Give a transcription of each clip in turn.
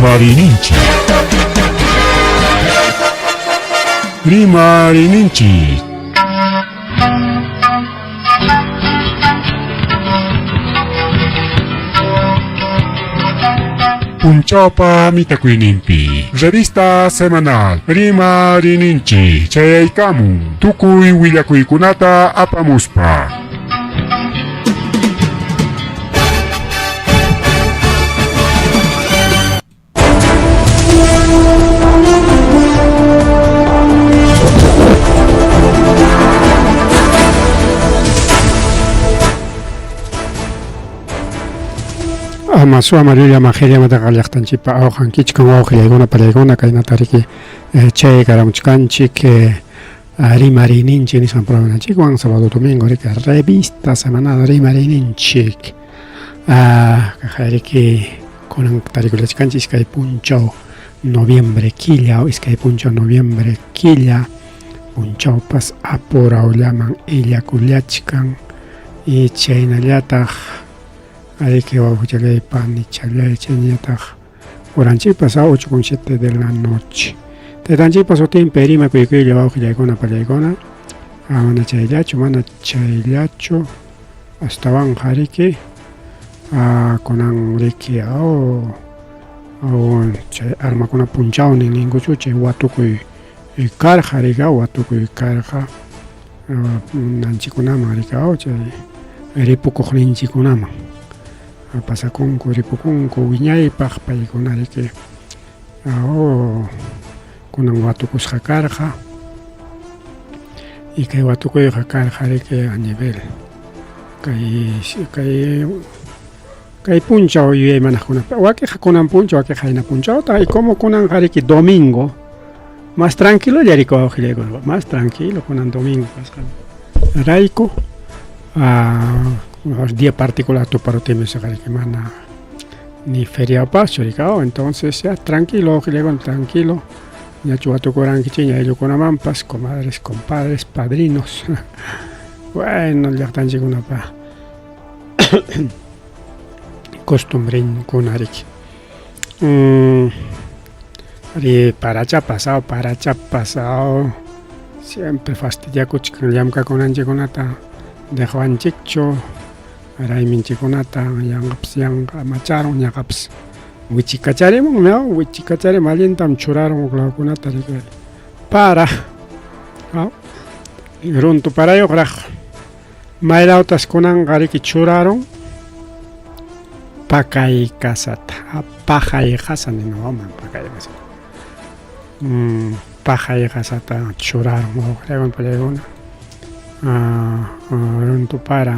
Rimarininchik. Rimarininchik. Punchawpa mitakuyninpi revista semanal Rimarininchik chayaykamun tukuy willakuykunata apamuspa. Ama suama llulla majeria mataqa llaqtanchikpa awqankichkan wawqillaykuna pallaykuna kaynata riki chay karamuchkanchik Rimariyninchik nisqan programanchikwan sábado domingo riki revista semanal rimariyninchik riki kunan tarikullachkanchik iskay punchaw noviembre killa iskay punchaw noviembre killa punchawpas apurawllaman illakullachkan y chaynallataq riki wawqichallay panichallay chaynallataq Uranchikpas a 8:07 de la noche. Taytanchikpa sutinpi rimakuykuylla wawqillaykuna pallaykuna mana chayllachu mana chayllachu astawanqa riki kunan riki chay armakuna punchawnin ninkuchu chay watukuy karqa riki watukuy karqa nanchikunaman riki chay ripukuqninchikunaman Pasakunku, ripukunku wiñaypaq paykuna riki kunan watukusqa karqa y kay watukuyqa karqa riki a nivel kay kay kay punchaw yuyaymanaqkuna wakiqa kunan punchaw wakiqa qayna punchawta y como kunanqa riki domingo más tranquilolla riki wawqillaykuna más tranquilo kunan domingo kasqan rayku día particular tuparutimi riki mana ni feriadopaschu riki entonces ya tranquilo wawqillaykuna tranquilo ñachu watukurankichikña ayllukunamanpas comadres compadres padrinos bueno llaqtanchikkunapa costumbrenkuna riki ri paracha pasao paracha pasao siempre fastidiakuchkan llamkakunanchikkunata dejawanchikchu rayminchikkunata yanqapas yanqa macharun ñaqapas wichikacharimunmi wichikacharimun allintam churarun huk lawkunata riki para runtu parayuqraq maylawtas kunanqa riki churarun pakay kasata paqay qasa nina pakay qasa paqay qasata churarun wawqillaykuna pallaykuna runtu para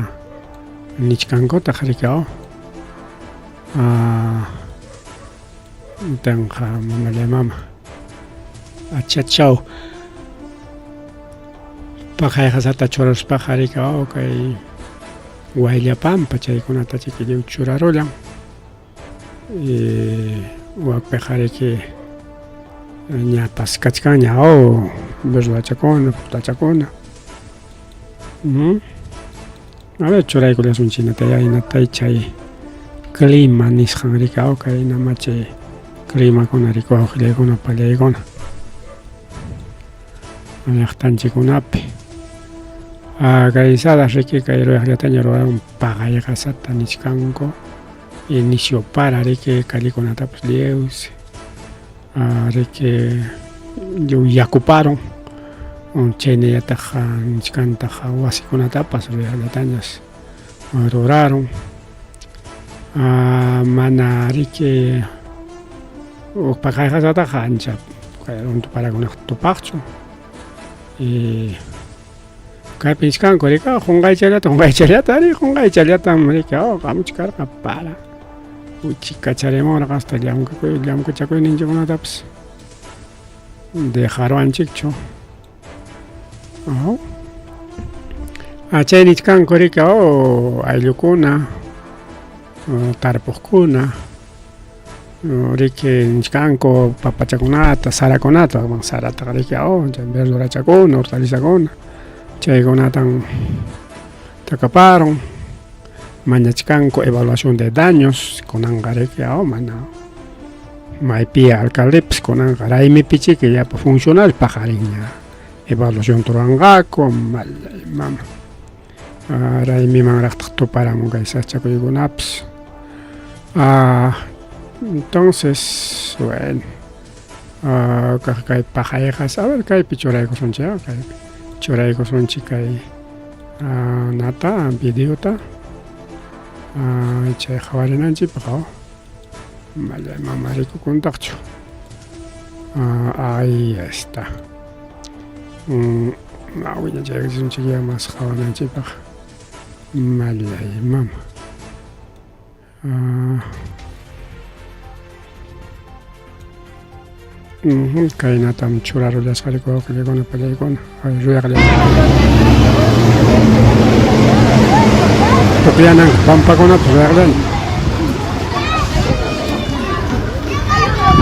nichkankutaq riki tanqa mamallay mama achachaw paqay qasata churaruspaqa riki kay wayllapampa chaykunata chiki lliw churarullan wakpiqa riki ñapas kachkanña verdurachakuna frutachakuna a ver churaykullasun chinataya hinatay chay clima nisqan riki kay nama chay climakuna riki wawqillaykuna pallaykuna llaqtanchikkunapi kay sadas riki kay ruraqllataña rurarun paqay qasata nichkanku inicio para riki callekunatapas lliwsi riki lliw yakuparun chaynallataq nichkantaq wasikunatapas ruraqllatañas rurarun mana riki huk paqay qasataqa ancha kay runtu parakunaqa tupaqchu y kaypi nichkanku riki qunqaychallata qunqaychallata ari qunqaychallatam riki qamuchkarqa para wichikacharimunraq hasta llamkakuy llamkachakuyninchikkunatapas dejaruwanchikchu chay nichkanku riki ayllukuna tarpuqkuna riki nichkanku papachakunata sarakunata sarataqa riki chay verdurachakuna hortalizakuna chaykunatan takaparun mañachkanku evaluación de daños kunanqa riki mana. Maypi alcaldepas kunanqa raymipichiki llapa funcionarios paqarinña evaluación ruwanqaku mallay mama. Raymimanraqtaq tuparamun kay sachakuykunapas. Entonces, bueno, kaq kay paqayqas, a ver kaypi churaykusunchik, kaypi churaykusunchik kay nata videota chay qhawarinanchikpaq mallay mama rikukuntaqchu. Ahí está. Wiñachaykusunchik ya mas qhawananchikpaq mallay mama. Kaynatam churarullasqariku wawqillaykuna pallaykuna ruyaqlla pukllanan pampakunapas ruyaqllani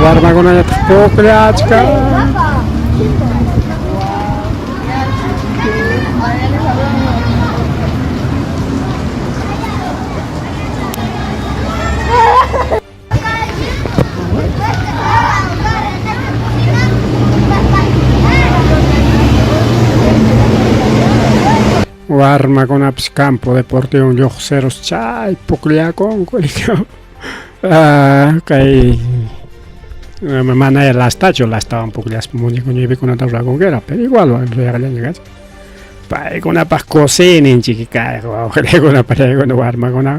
warmakunañataq pukllachkan. Warmakunapas campo deportivo lluqsirus chay pukllakunku kay manaya lastachu lastawan pukllaspa muñeco ñivikunata rurakunkira pero igual ruyaqllaña kachkan paykunapaq kusiyninchik kay wawqillaykuna pachaykuna warmakuna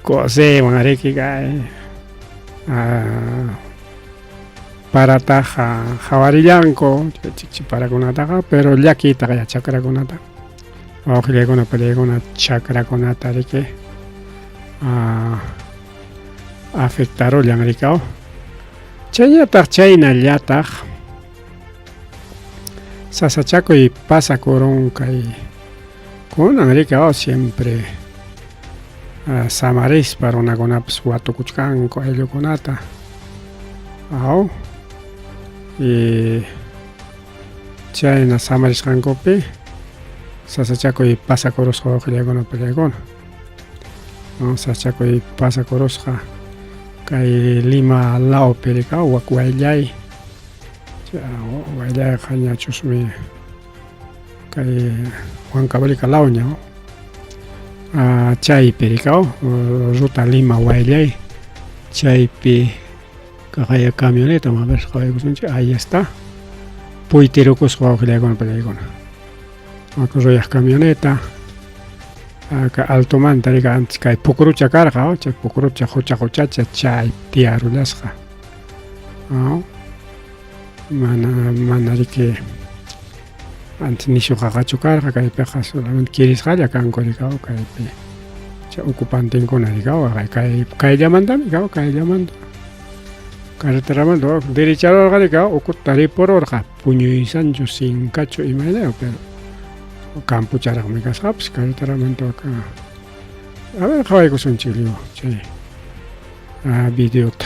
kusiywan riki kay parataqa qhawarillanku chikchi parakunataqa pero llakiytaqa ya chakrakunata wawqillaykuna pachaykuna chakrakunata riki afectarullan rikaw chaynataq chaynallataq sasachakuy pasakurun kay kunan rikaw siempre samarispa runakunapas watukuchkanku ayllukunata aw y chayna samarisqankupi sasachakuy pasakurusqa wawqillaykuna pallaykuna sasachakuy pasakurusqa kay Lima lawpi rikaw wak wayllay wayllayqa ñachusmi kay Huancavelica lawña chaypi rikaw ruta Lima wayllay chaypi kaqaya camioneta a ver qhawaykusunchik ahí está puytirukusqa wawqillaykuna pallaykuna ruyaq camioneta altomanta rika antes kay pukrucha karqa chay pukrucha qucha quchacha chay tiyarullasqa mana mana riki antes nishu qaqachu karqa kaypiqa solamente kirisqalla kanku rikaw kaypi chay ocupantinkuna rikaw kay kayllamantami rikaw kayllamanta carreteramanta derecharurqa rikaw ukuta ripururqa puñuysanchu sinkachu imaynayo pero campucharaqmi kasqapas carreteramanta a ver qhawaykusunchik lliw chay videota.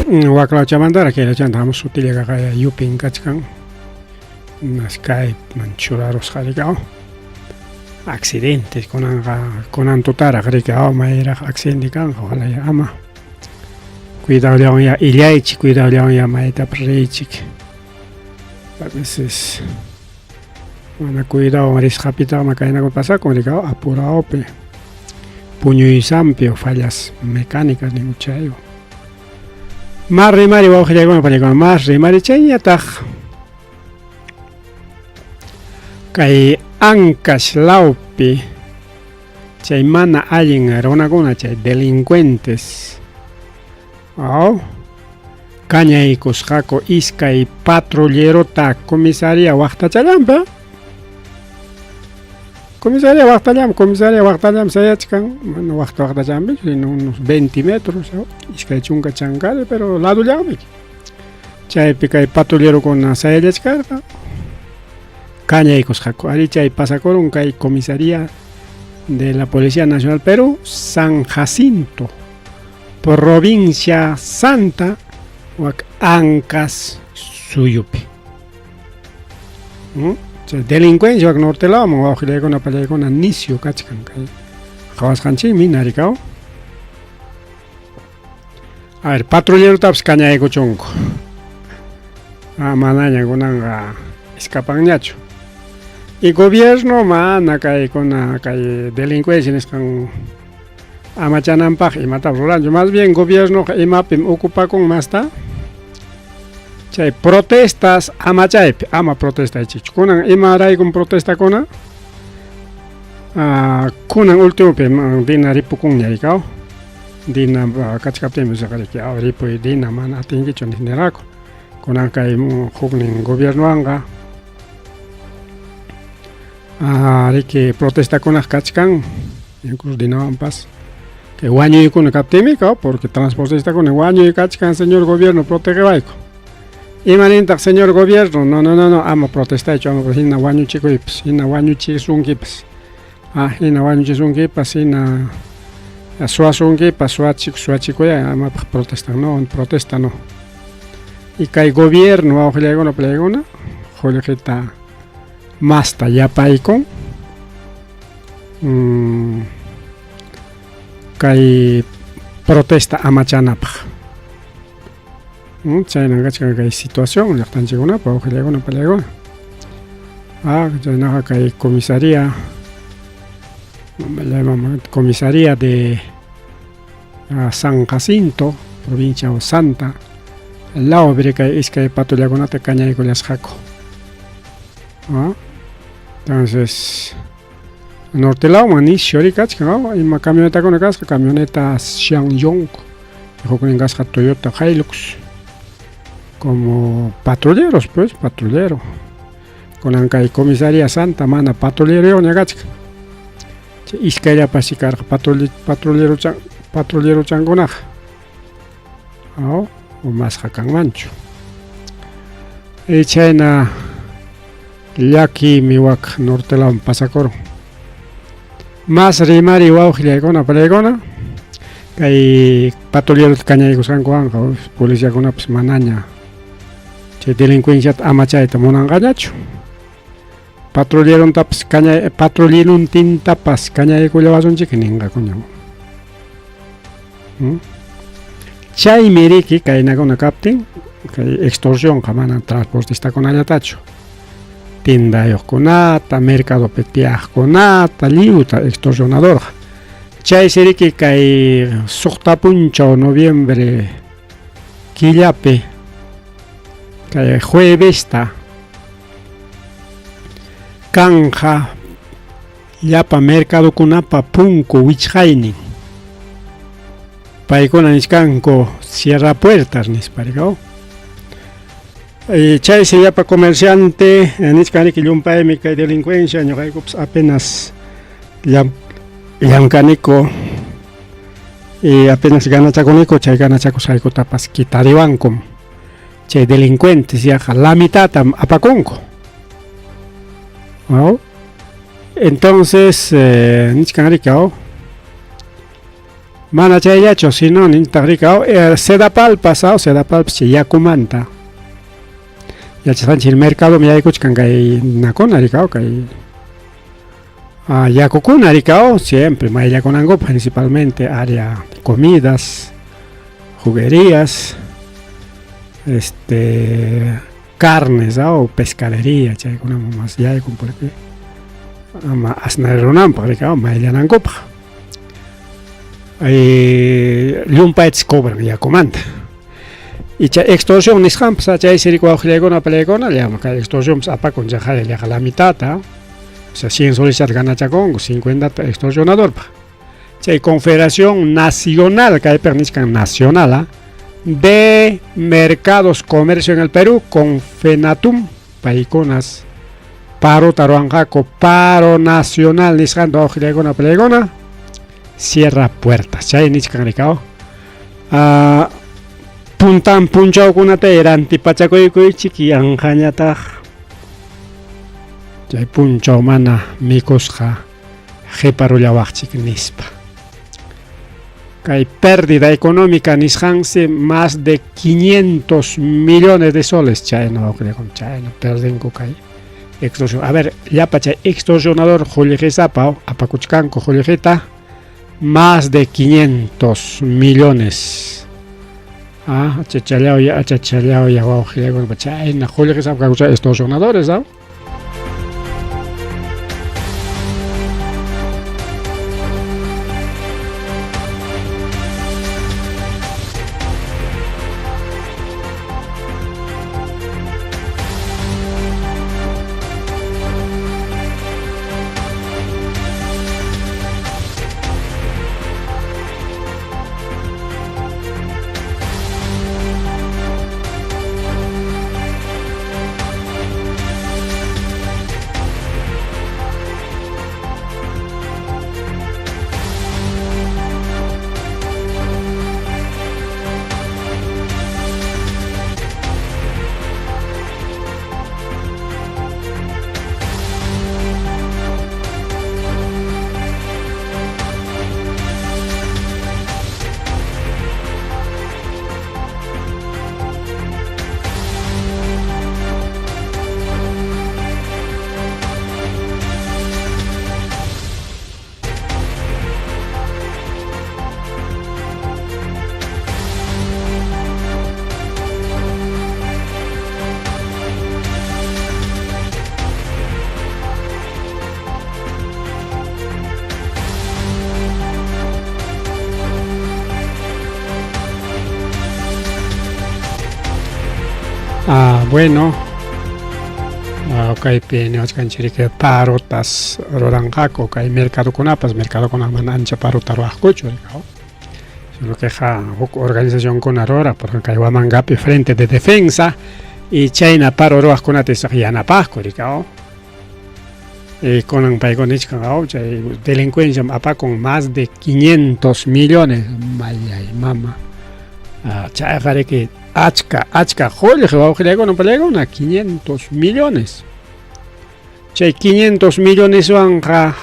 Waklawchamantara kaylachanta hamus sutilla kaqaya yupin kachkan kayman churarusqa rikaw accidentes kunanqa kunan tutaraq rikaw mayraq accidente kanqa ojalá ya ama cuidadollawan ya illaychik cuidadollawan ya maytapas riychik a veces mana cuidadowan risqapitaqmi kaynakuna pasakun rikaw apurawpi puñuysampi o fallas mecánicas ninku chaywan mas rimari wawqillaykuna panikuna mas rimari chayñataq kay Ancash lawpi chay mana allin runakuna chay delincuentes aw kañaykusqaku iskay patrullerota comisaría waqtachallanpi. Comisaría waqtallam, comisaría waqtallam sayachkan, mana waqta waqtallanpichu, sino unos 20 metros, 20 chankari, pero ladullanmi. Chaypi kay patrullerokuna sayallachkarqa, kañaykusqaku. Ari chay pasakurun kay comisaría de la Policía Nacional Perú, San Jacinto, provincia Santa, wak Ancash suyupi. Chay delincuencia wak norte lawman wawqillaykuna pallaykuna nisyu kachkan kay qhawasqanchikmi narikaw. A ver, patrullerutapas kañaykuchunku. Ah, manaña kunanqa escapanñachu. Y gobierno mana kaykuna kay delincuencia nisqan amachananpaq imatapas ruranchu. Más bien gobiernoqa imapim ocupakun masta chay protestas amachaypi, ama protestaychikchu. Kunan imaraykum protestakuna? Ah, kunan últimopi dina ripukunña rikaw. Dina kachkaptinmi riki ripuy dina mana atinkichu nirqaku. Kunan kay huknin gobiernowanqa riki protestakunaq kachkan, incluso dinawanpas kay wañuykuna kaptinmi kaw, porque transportistakuna wañuy kachkan, señor gobierno protegewayku. Imanintaq señor gobierno? No, no, no, no, ama protestaychu, ama hina wañuchikuypas, hina wañuchisunkipas. Ah, hina wañuchisunkipas, hina suwasunkipas, suwachikuya, amapaq protestan, no, protesta no. Y kay gobierno wawqillaykuna pallaykuna qullqita masta yapaykun kay protesta amachanapaq. Chaynan kachkan kay situación llaqtanchikkunapa wawqillaykuna pallaykuna. Ah, chaynaqa kay comisaría comisaría de San Jacinto, provincia Santa, lawpi kay iskay patrullakunata kañaykullasqaku. Ah, entonces norte lawman nisyu ri kachkan, ima camionetakuna kasqa, camioneta Xiangyong, huknin kasqa Toyota Hilux, como patrulleros pues, patrullero. Kunan kay comisaría Santa mana patrullero kachkan. Chay iskayllapas karqa patrullero patrullerochankunaqa. Oh, masqa kanmanchu. Y chayna llakiymi wak norte lawman pasakurun. Mas rimari wawqillaykuna palaykuna kay patrullerota kañaykusqankuwanqa policiakunapas manaña chay delincuenciata amachayta munanqañachu. Patrullerontapas kañay patrullerontintapas kañaykullawasunchik ninqakuña. Chaymi riki kaynakuna kaptin kay extorsionqa mana transportistakunallatachu. Tindayuqkunata, mercadopi tiyaqkunata, lliwta extorsionadorqa. Chaysi riki kay suqta punchaw noviembre killapi kay juevesta kanja llapa mercadokunapa punku wichqaynin. Paykuna nichkanku cierra puertas nispa rikaw. Chaysi llapa comerciante nichkan riki llumpaymi kay delincuencia ñuqaykupas apenas llamkaniku y apenas ganachakuniku chay ganachakusqaykutapas kitariwankum chay delincuentes yaqa la mitadtam apakunku. ¿No? Entonces nichkan riki mana chayllachu sino nintaq riki Sedapalpas Sedapalpas chay yakumanta yachasqanchik mercadoman yaykuchkan kay nakuna rikaw kay yakukuna rikaw siempre mayllakunankupaq principalmente área de comidas, juguerías, carnes o pescadería chaykunaman mas yaykun porque ama asnarirunanpaq rikaw mayllanankupaq. Llumpaytas cobran yakumanta. Y chay extorsión nisqanpas chaysi riki wawqillaykuna palaykuna llama kay extorsionpas apakun yaqa yaqa la mitadta, o sea 100 soles ganachakunku 50 ta extorsionadorpaq. Chay Confederación Nacional, kaypiqa nichkan nacional, de Mercados Comercio en el Perú, Confenatum, paykunas Parota ruwanqaku paro nacional nisqanta wawqillaykuna palaykuna cierra puertas chay nichkan rikaw puntan punchawkunata rantipachakuykuychik yanqañataq chay punchaw mana mikusqa qhiparullawaqchik nispa. Kay pérdida económica nisqansi más de 500 millones de soles chayna wawqillaykum chayna perdinku kay extorsión. A ver, llapa chay extorsionador qullqisapa apakuchkanku qullqita más de 500 millones. Ah, achachallawya, achachallawya wawqillaykum chayna qullqisapa kanku chay extorsionadores, ¿ah? Ah, bueno, ah, kaypi niwachkanchik parotas ruranqaku kay mercadokunapas mercadokuna mana ancha parota ruwaqkuchu sino que huk organizacionkuna ruraq por ejemplo kay Huamangapi Frente de Defensa y chayna paro ruwaqkunata isaq yanapaqku rikaw y kunan paykuna nichkan chay delincuencia apakun más de 500 millones mayay mama chayqa riki achka achka qullqi wawqillaykuna pallaykuna 500 millones chay 500 milloneswanqa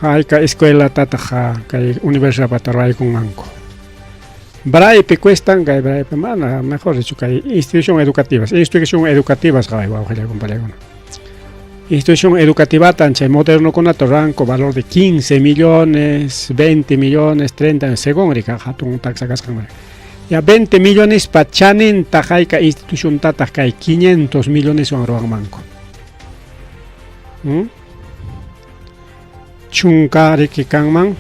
hayka escuelatataq kay universidadpata ruwaykunmanku Braypi cuestan kay Braypi mana mejor dicho kay institución educativas institución educativas qaway wawqillaykuna pallaykuna institución educativatan chay modernokunata ruranku valor de 15 millones 20 millones 30 según rika hatun taksa kasqan ya 20 millonespa chaninta hayka instituciontataq kay 500 milloneswan ruwanmanku Chunka riki kanman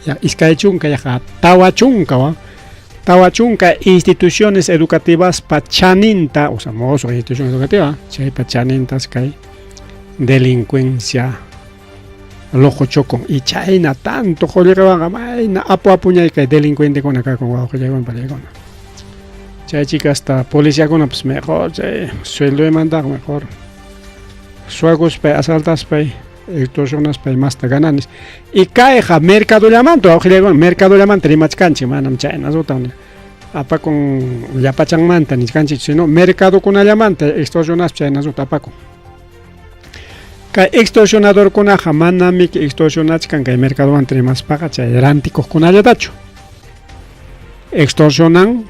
ya 20 yaqa 40 40 instituciones educativaspa chaninta, o sea, mozo institución educativa, chaypa chanintas kay delincuencia loqochokun y chayna tanto qullqiwanqa mayna apu apuñay kay delincuentekuna kakun wawqillaykuna pallaykuna. Chay chika hasta policiakunapas mejor chay sueldoymantaqa mejor suwakuspay asaltaspay extorsionaspay masta gananis. Y kayqa mercadollamanta wawqillaykuna mercadollamanta rimachkanchik manam chayna rutan apakun llapachanmanta nichkanchik sino mercadokunallamanta extorsionaspa chayna ruta apakun. Kay extorsionadorkunaqa manamiki extorsionachkan kay mercadomanta rimaspaqa chay rantikuqkunallatachu. Extorsionan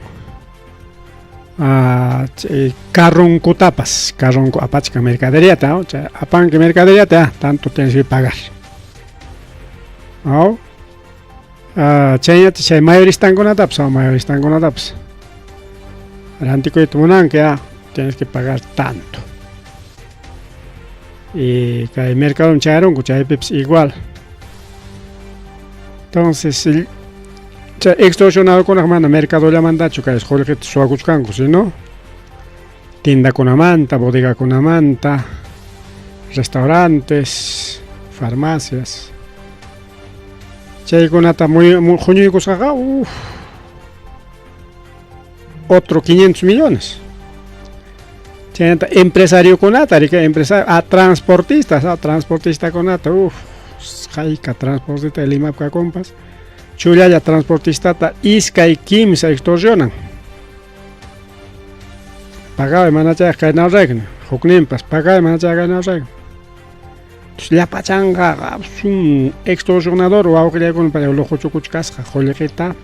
chay carronkutapas, carronku apachkan mercaderiata, chay apanki mercaderiata, tanto tienes que pagar. ¿No? Chayñata chay mayoristankunatapas, mayoristankunatapas. Rantikuyta munanki, tienes que pagar tanto. Y kay mercadoman chayarunku, chaypipas igual. Entonces, chay extorsionadorkunaqa mana mercadollamantachu kay qullqita suwakuchkanku, sino tiendakunamanta, bodegakunamanta, restaurantes, farmacias. Chaykunata huñuykusqaqa, uff, otro 500 millones. Chaynata empresariokunata riki empresario a transportistas a transportistakunata uf hayka transportista Limapi kakunpas chullalla transportistata iskay kimsa extorsionan. Pagaway mana chayqa kayna rurayku hukninpas pagaway mana chayqa kayna rurayku. Llapachanqa sun extorsionador wawqillaykuna pay luquchukuchkasqa qullqita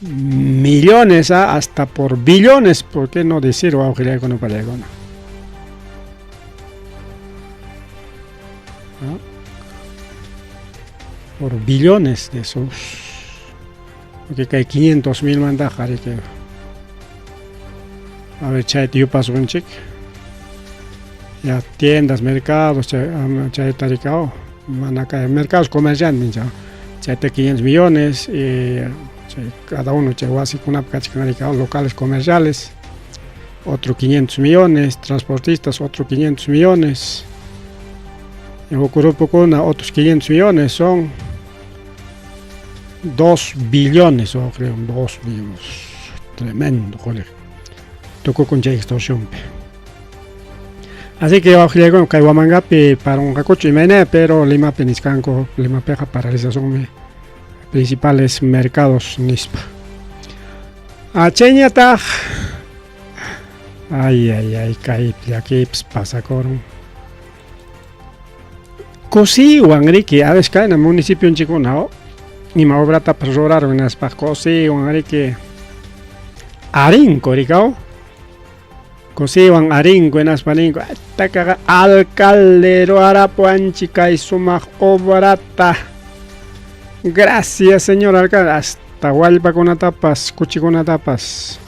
millones hasta por billones, por qué no decir wawqillaykuna pallaykuna. ¿No? Por billones de esos. Porque kay 500 mil mandaqa riki. A ver, chayta yupasunchik. Ya tiendas, mercados, chay, chayta rikao. Mana kay mercados comerciantes chay. Chayta 500 millones y chay, cada uno chay wasikunapi kachkan rikao, locales comerciales. Otro 500 millones, transportistas otro 500 millones. Huk grupokuna otros 500 millones son 2 billones, oh, creo, 2 billones. Tremendo, colega. Tukukun chay extorsionpi. Así que wawqillaykuna kay Huamangapi parunqakuchu imayna, pero Limapi nichkanku, Limapiqa paralizacionmi principales mercados nispa. Ah, chayñataq ay ay ay kay llakiypas pasakurun. Kusiywan riki, a veces kayna municipionchikuna ima obratapas rurarun hinaspa kusiywan riki arinku rikaw. Kusiywan arinku hinaspa ninku takaqa alcalde ruwarapuwanchik kay sumaq obrata. Gracias señor alcalde hasta wallpakunatapas kuchikunatapas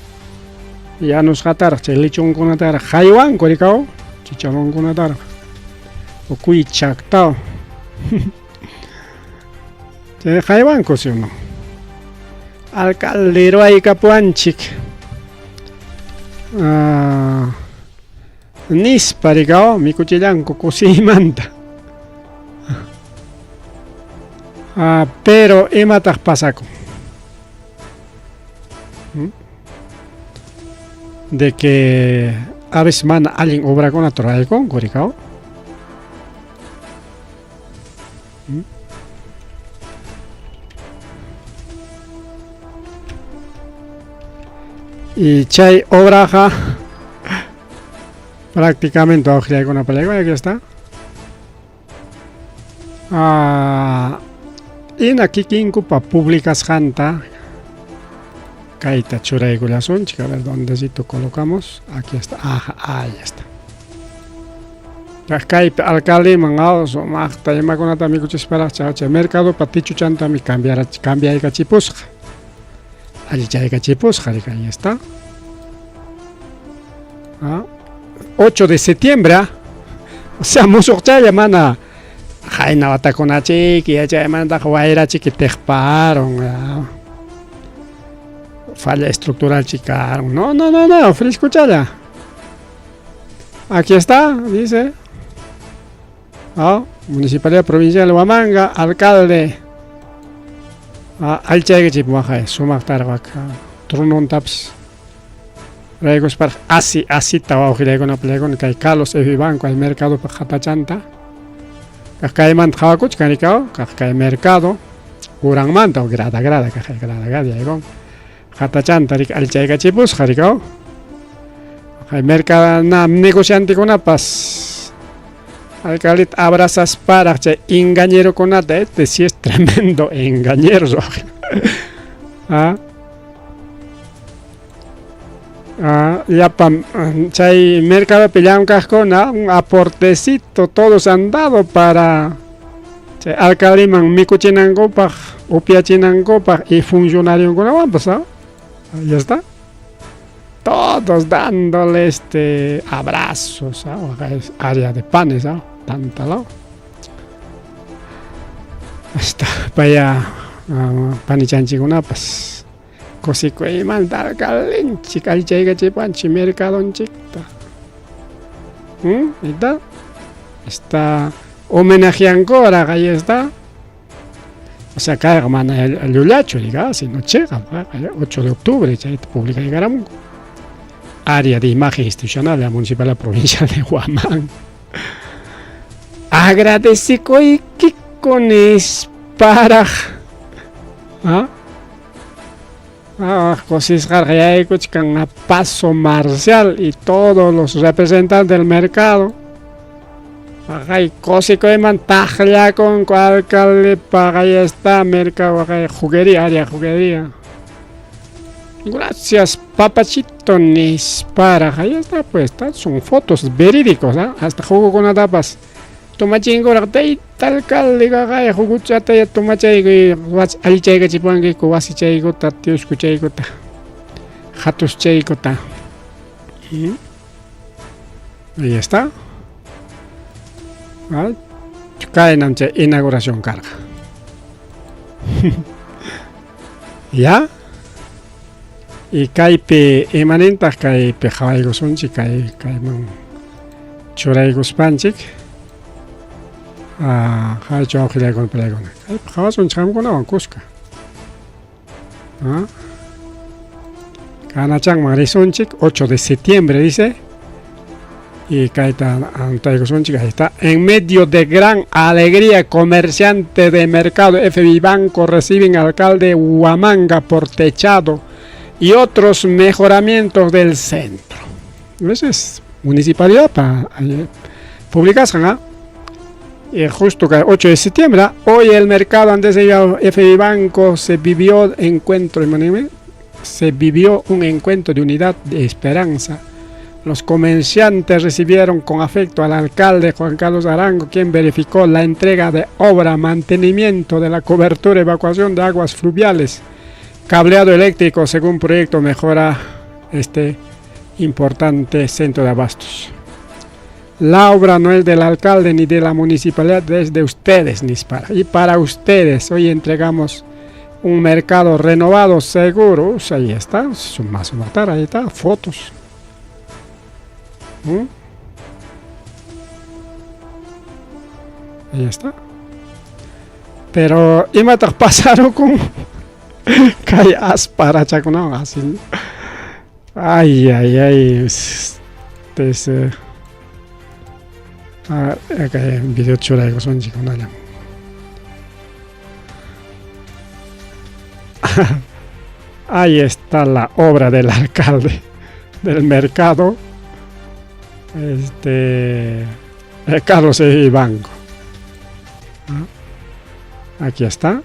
yanusqataraq chay lechonkunataraq haywanku rikaw chicharronkunataraq o cuy chactao chay haywanku si o no alcalde ruwaykapuwanchik ah, nispa rikaw mikuchillanku kusiymanta ah, pero imataq pasakun ¿Mm? De que a veces mana allin obrakunata ruraykunku rikaw ¿Mm? Y chay obraqa prácticamente wawqillaykuna pallaykuna aquí está. Ah, ina kikinkupa publicasqanta kayta churaykullasunchik. A ver, ¿dóndecito colocamos? Aquí está. Ajá, ahí está. Kaypi alcaldeman sumaqta imakunata mikuchisparaq chay mercadopa tichuchantami cambiaykachipusqa. Allichaykachipusqa, ahí está. Ah, 8 de septiembre, ah. O sea, musuqchalla mana qayna watakunachiki yachaymantaqa wayrachiki tiqparun, ah. Falla estructural chikarun. No, no, no, no, frescuchalla. Aquí está, dice. Ah, Municipalidad Provincial de Huamanga, alcalde. Ah, alchaykichik waqay sumaqtaraq trununtapas raykusparaq asi asita wawqillaykuna pallaykuna kay Carlos F. Banco ay mercadopa qatachanta kaq kaymanta qhawakuchkan rikaw kaq kay mercado uranmanta o grada grada kaq grada grada yaykun qatachanta rik alchaykachipusqa rikaw kay mercado na negociantekunapas alcaldeta abrazasparaq chay engañerokunata este sí es tremendo engañero ah Ah, llapa chay mercadopi llamkaqkuna un aportecito todos han dado para chay alcaldeman mikuchinankupaq upyachinankupaq y funcionariokunawanpas ¿ah? Ya está. Todos dándole este abrazos, ¿ah? Área de panes, ¿ah? Tantalao. Hasta paya panichanchikunapas kusikuymanta alcaldenchik allichaykachipanchik mercadonchikta. ¿Mm? Ahí está. Está homenajeankoraq, ahí está. O sea, kayqa mana llullachu, diga, sino chiqap, 8 de octubre chayta publicaykaramunku. Área de Imagen Institucional de la Municipalidad Provincial de Huamán. Agradecikuykiku nisparaq. ¿Ah? Ah, kusisqaraq yaykuchkan a paso marcial y todos los representantes del mercado. Paqay kusikuyman taqllakunku alcalde paqay está mercado waqay juguería, área juguería. Gracias, papachito nisparaq. Ahí está, pues, son fotos verídicos, ¿ah? Hasta jugukunatapas tomachinkuraq tayta alcalde qaqay juguchata tomachaykuy allichaykachipuwankiku wasichaykuta, tiuskuchaykuta, hatuschaykuta. Ahí está. Ah, Kaynam chay inauguración karqa. ¿Ya? Y kaypi imanintaq kaypi qhawaykusunchik kay kayman churaykuspanchik ah, haychu awqillaykuna palaykuna kaypi qhawasunchik qamkunawan kuska. Ah. Kanachanman risunchik 8 de septiembre dice y kayta antaykusunchik ahí está. En medio de gran alegría, comerciante de mercado FBI Banco reciben alcalde Huamanga por techado y otros mejoramientos del centro. Esa es municipalidad para publicarse, ¿ah? Y justo que 8 de septiembre, ¿ah? Hoy el mercado antes de FBI Banco se vivió encuentro, se vivió un encuentro de unidad de esperanza. Los comerciantes recibieron con afecto al alcalde Juan Carlos Arango, quien verificó la entrega de obra, mantenimiento de la cobertura, evacuación de aguas fluviales, cableado eléctrico, según proyecto mejora este importante centro de abastos. La obra no es del alcalde ni de la municipalidad, es de ustedes, Nispara. Y para ustedes, hoy entregamos un mercado renovado, seguro. Ahí está, más matar, ahí está, fotos. ¿Mm? Ahí está. Pero imataq pasarukun kay asparachakunawan así. Ay, ay, ay. Este es, kay video churaykusunchik kunallan. Ahí está la obra del alcalde del mercado, Carlos E. Banco. ¿Ah? Aquí está.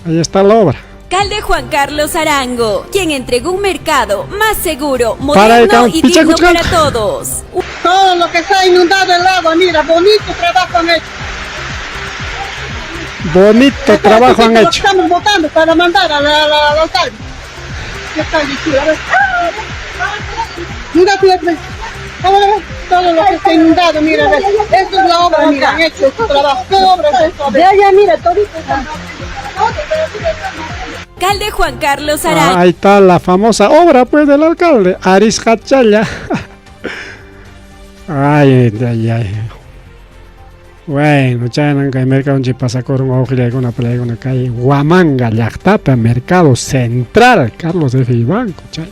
Ahí está la obra. Alcalde Juan Carlos Arango, quien entregó un mercado más seguro, Para el moderno y picha digno cuchca. para todos. Todo lo que está inundado el agua, mira, bonito trabajo han hecho. Bonito Esto trabajo han lo hecho. Estamos votando para mandar a la, al alcalde. Ya está listo, a ver. Mira, mira, mira. A ver, a ver, todo lo que está inundado, mira, a ver. Esto es la obra, mira, han hecho este trabajo. ¿Qué obra es esto? A ver. Ya, ya, mira, todito está. Alcalde Juan Carlos Arango. Ah, ahí está la famosa obra, pues, del alcalde, Aris Hachalla. Ay, ay, ay. Bueno, chaynan kay mercado pasakurun awqillaykuna palaykuna kay Huamanga llaqtapa mercado central Carlos F. Banco chay.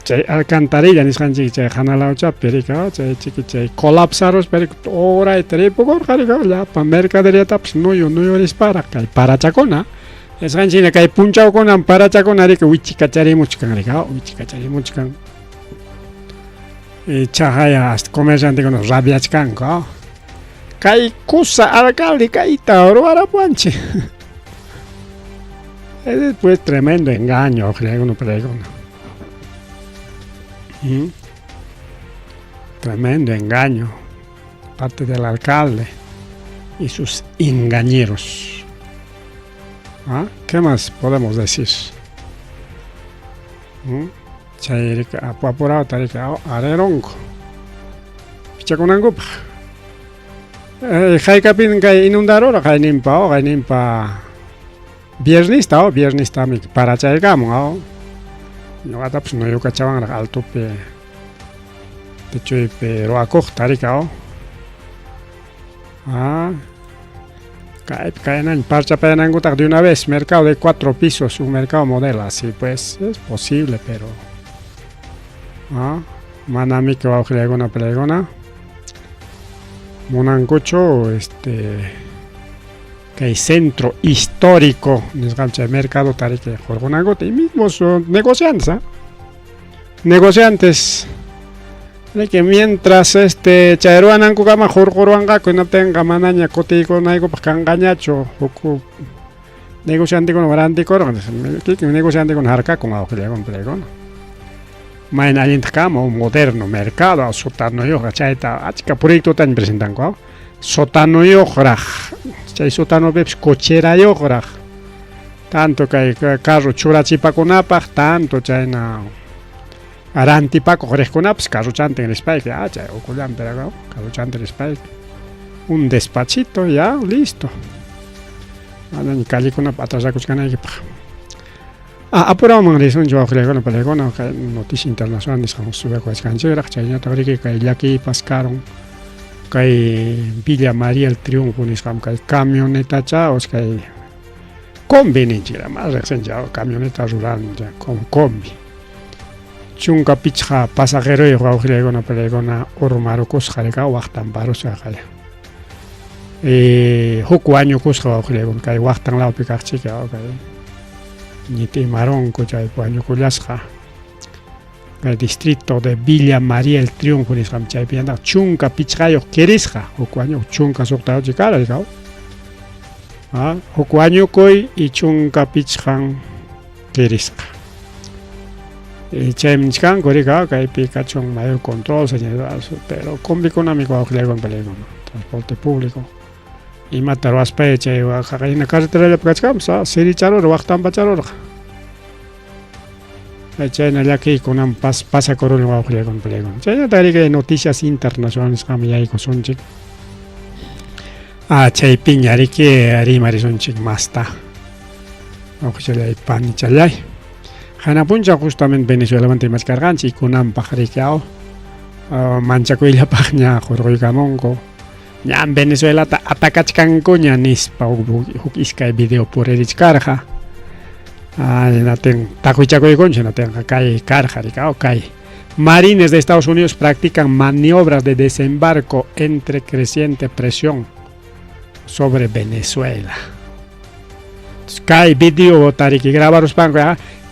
Chay alcantarilla nisqanchik chay hanalawchapi rika chay chiki chay colapsaruspa rika urayta ripukurqa rika llapa mercaderíatapas nuyu nuyurisparaq kay parachakuna. Nisqanchik kay punchawkunam parachakuna rika wichikacharimuchkan rika wichikacharimuchkan. Y chahaya hasta comerciantekuna rabiachkanku. Kay kusa alcalde kayta ruwarapuwanchik. Ese es pues tremendo engaño, uno para Tremendo engaño parte del alcalde y sus engañeros. ¿Ah? ¿Qué más podemos decir? Chayrika apu apurado tarika areronko. Pichakunankupaq. Haykapin kay inundarura kayninpa kayninpa viernista viernistami parachaykamun ñuqatapas nuyukachawanraq altopi techuypi ruwakuqta rika. Ah. Kaypi kaynaña parchapayanankutaq de una vez, mercado de cuatro pisos, un mercado modelo, así pues, es posible, pero ¿ah? Manamiki wawqillaykuna palaykuna munankuchu este kay centro histórico nisqan chay mercado tariki hurqunankuta y mismos negociantes, ¿ah? Negociantes de que mientras este chay ruwanankukama hurquruwanqaku hinaptinqa manaña kutiykunaykupaq kanqañachu huk negociantekuna rantikurqa kikin negociantekuna harkakun awqillaykuna palaykuna mayna allintaq kanman un moderno mercado sotanuyuqqa chayta achka proyectotaña presentanku sotanuyuqraq chay sotanupipas cocherayuqraq tanto kay carro churachipakunapaq tanto chayna rantipakuq riqkunapas carrochantin rispayki ah chay ukullanpi carrochantin rispayki un despachito ya listo manaña callekunapi atrasakuchkanaykipaq. Ah, apuraman risunchik wawqillaykuna palaykuna kay noticia internacional nisqan suyakuwachkanchikraq chayñataq riki kay llakiypas karun kay Villa María el Triunfo nisqam kay camionetacha o kay combi ninchik más riqsinchik camioneta rural con combi 15 pasajeroyuq wawqillaykuna palaykuna urmarukusqa rika waqtan parusqa qaya huk wañukusqa wawqillaykuna kay waqtan lawpi kaqchika kay ñitimarunku chay wañukullasqa kay distrito de Villa María el Triunfo nisqam chaypi 15 kirisqa huk wañuq 16 kara rika ah huk wañukuy y 15 kirisqa chaymi nichkanku rika kaypi kachun mayor control señor pero combikunami wawqillaykuna palaykuna transporte público imata ruwaspay chay hina carreterallapi kachkanpas siricharurqa waqtanpacharurqa chayna llakiykunam pasakuruni wawqillaykuna palaykuna chaynata riki noticias internacionales nisqanman yaykusunchik ah chaypiña riki rimarisunchik masta wawqichallay panichallay Qayna punchaw justamente Venezuelamanta rimachkarqanchik kunanpaq riki aw manchakuyllapaqña hurquykamunku ñam Venezuelata atacachkankuña nispa huk iskay video puririchkarqa hinatin taqwichakuykunchik hinatinqa kay karqa riki aw kay Marines de Estados Unidos practican maniobras de desembarco entre creciente presión sobre Venezuela. Kay video tariki grabaruspanku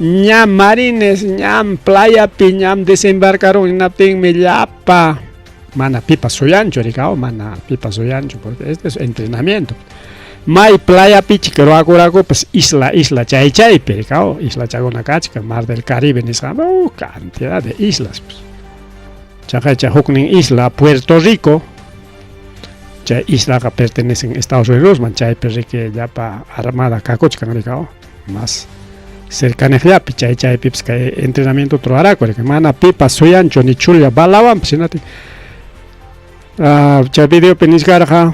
ñam marines ñam playapi ñam desembarcaron hinaptinmi llapa mana pipas suyanchu rika mana pipas suyanchu porque este es entrenamiento may playapichik ruwakurakupas isla isla chay chaypi rika isla chakuna kachkan mar del Caribe nisqa cantidad de islas pues. Chaqaycha huknin isla Puerto Rico chay islaqa pertenecen Estados Unidosman chaypi riki llapa armada kakuchkan rika más cercaneqllapi chay chaypipas kay entrenamiento ruwaraku riki mana pipas suyanchu ni chulla balawanpas hinatin chay videopi nichkarqa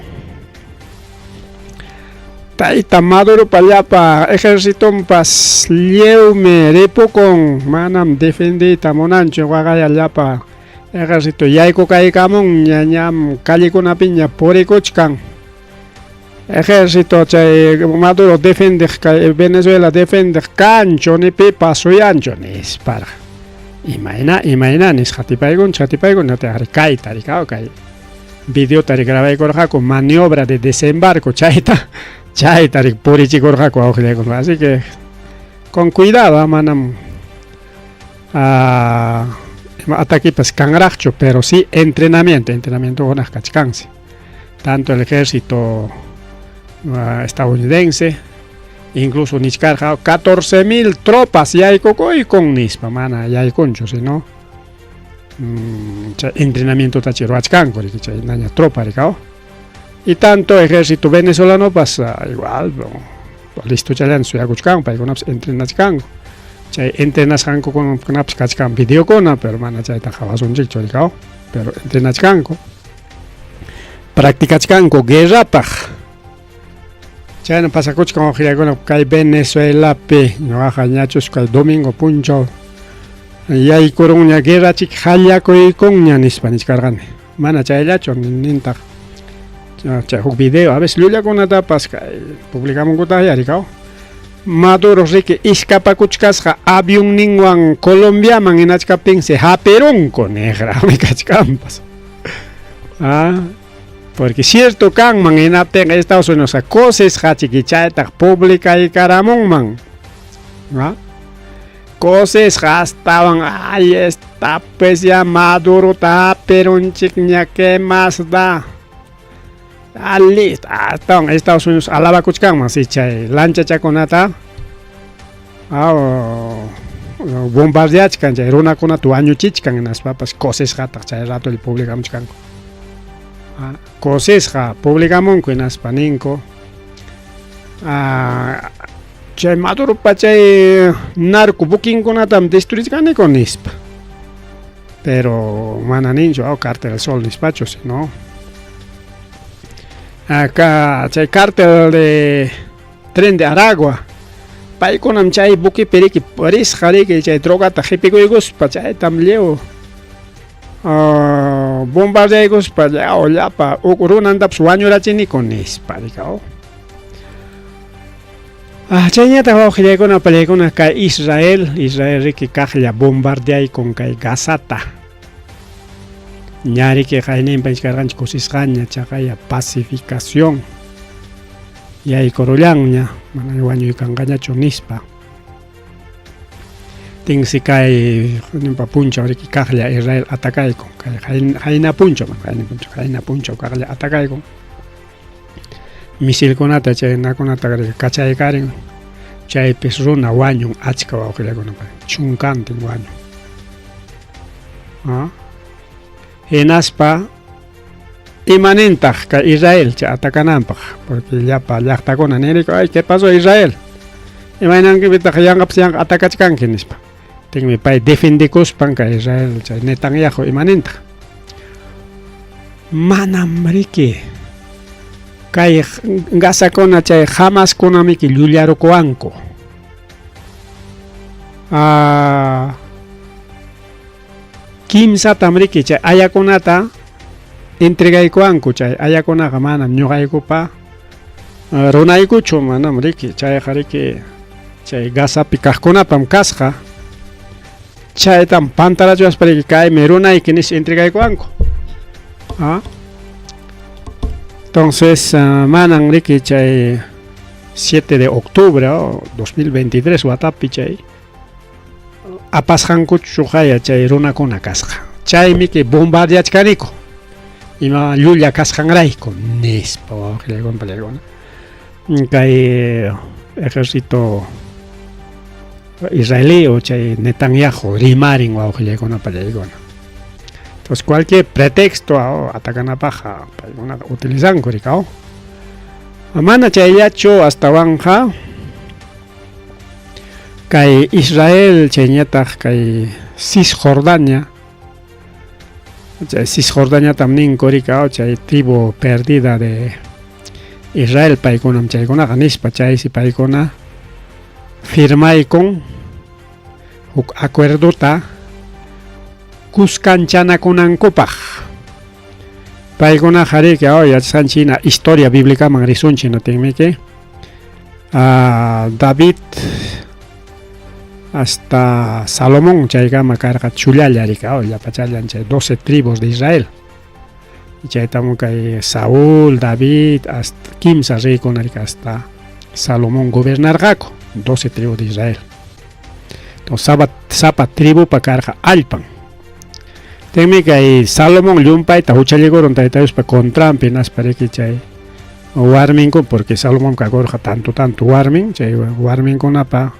tayta Maduropa llapa ejercitonpas lliwmi ripukun manam defendiyta munanchu waqaya llapa ejército yaykukaykamunña ñam callekunapiña purikuchkan ejército chay Maduro defendeq kay Venezuela defendeq kanchu ni pipas suyanchu nisparqa imayna imayna nisqa hatipaykunchik hatipaykunchik nataq kayta rika kay videota grabaykurqaku maniobra de desembarco chayta chayta purichikurqaku wawqillaykuna así que con cuidado manam ataquipas kanraqchu pero sí entrenamiento entrenamiento kachkansi tanto el ejército estadounidense incluso nichkarqa 14,000 tropas yaykukuykum nispa mana yaykunchu sino chay entrenamiento tachi ruwachkanku riki chay naña tropa rika y tanto ejército venezolanopas igual listo challan suyakuchkanku paykunapas entrenachkanku chay entrenasqankukunapas kachkan videokuna pero mana chayta qhawasunchikchu rika pero entrenachkanku practicachkanku guerrapaq chayna pasakuchkan wawqillaykuna kay Venezuelapi ñuqaqa ñachus kay domingo punchaw yaykurunña guerrachik hallakuykunña nispa nichkarqani mana chayllachu nintaq Chay huk video a veces llullakunatapas kay publicamunkutaq yarikaw. Maduro riki iskapakuchkasqa avionninwan Colombiaman hinachkaptinsi hapirunku niqraqmi kachkanpas. Ah, porque cierto kanman hinaptinqa Estados Unidos kusisqachiki chaytaq publicaykaramunman. Ah? Kusisqa astawan ay esta pues ya Madurota hapirunchikña qué más da. Ah, listo. Astawan Estados Unidos alabakuchkanman si chay lanchachakunata ah, bombardeachkan chay runakunata wañuchichkan hinaspapas kusisqataq chay ratolla publicamuchkanku. Ah, kusisqa publicamunku hinaspa ninku ah, chay Maduropa chay narco buquinkunatam destruichkaniku nispa. Pero mana ninchu oh, Cártel del Sol nispachu, sino acá chay cártel de Tren de Aragua paykunam chay buquipi riki risqa riki chay drogata qhipikuykuspa chaytam lliw bombardeaykuspa llaw llapa huk runantapas wañurachiniku nispa rikaw. Ah, chayñataq wawqillaykuna pallaykuna kay Israel, Israel riki kaqlla bombardeaykun kay Gazata. Ña riki qayninpa karqanchik kusisqaña chaqaya pacificación yaykurullanña mana wañuy kanqañachu nispa. Tinsi kay nimpa punchaw riki kaqlla Israel atakaykun kay qayna punchaw, qayna punchaw, qayna punchaw kaqlla atakaykun. Misilkunata chay nakunata kachaykarin chaypis runa wañun achka wawqillakuna chunkantin wañun. Ah? Hinaspa imanintaq kay Israel chay atakananpaq porque llapa llaqtakuna niriku ay ¿qué pasó Israel? Imaynankipitaq yanqapas yanqa atakachkanki nispa. Tinmi pay defendikuspan kay Israel chay Netanyahu imanintaq. Manam riki kay Gazakuna chay Hamaskunamiki llullarukuwanku. Ah, kimsatam riki chay ayakunata entregaykuwanku chay ayakunaqa manam ñuqaykupa runaykuchu manam riki chayqa riki chay Gazapi kaqkunapam kasqa chaytam pantarachuaspa riki kaymi runayki nispa entregaykuwanku. Ah. Entonces, manan riki chay 7 de octubre oh, 2023 watapi chay apasqankuchu haya chay runakuna kasqa. Chaymi que bombardeachkaniku ima llulla kasqanrayku nispa wawqillaykuna pallaykuna. Kay ejército israelí o chay Netanyahu rimarin wawqillaykuna pallaykuna. Entonces cualquier pretexto oh, atakanapaqqa paykunaqa utilizanku rikaw. Mana chayllachu astawanqa kay Israel chayñataq kay Cisjordania chay Cisjordaniatam ninku rikaw chay tribu perdida de Israel paykunam chaykunaqa nispa chaysi paykuna firmaykun huk acuerdota kuskanchanakunankupaq. Paykunaqa riki oh, yachasqanchik hina historia biblicaman risunchik natinmiki David hasta Salomón chaykama karqa chullalla riki oh, llapachallan chay 12 tribus de Israel. Chaytam kay Saúl, David hasta kimsa reykuna riki hasta Salomón gobernarqaku 12 tribus de Israel. Entonces sapa, sapa tribupa karqa allpan. Tinmi kay Salomón llumpayta huchallikurun Tayta Diospa contranpi hinaspa riki chay warminku porque Salomón kakurqa tanto tanto warmin chay warminkunapa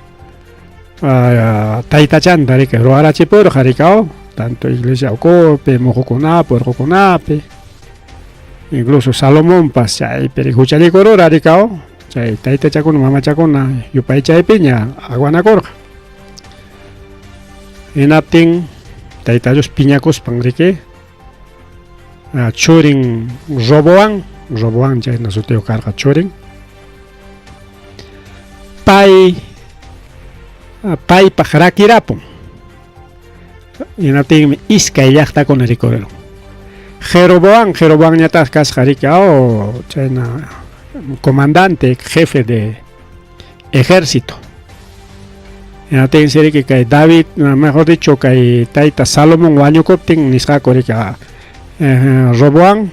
taytachanta riki ruwarachipurqa rikaw tanto iglesia ukupi muqukunapi urqukunapi incluso Salomonpas chaypi huchallikurura rikaw chay taytachakuna mamachakuna yupaychaypiña aguanakurqa. Hinaptin Tayta Dios piñakuspan riki churin Roboam, Roboam chayna sutiyuq karqa churin pay paypaq rakirapun. Hinaptinmi iskay llaqtakuna rikurirun. Jeroboam, Jeroboamñataq kasqa riki, oh, chayna comandante, jefe de ejército. Hinaptinsi riki kay David, mejor dicho, kay tayta Salomón wañukuptin nisqaku riki Roboam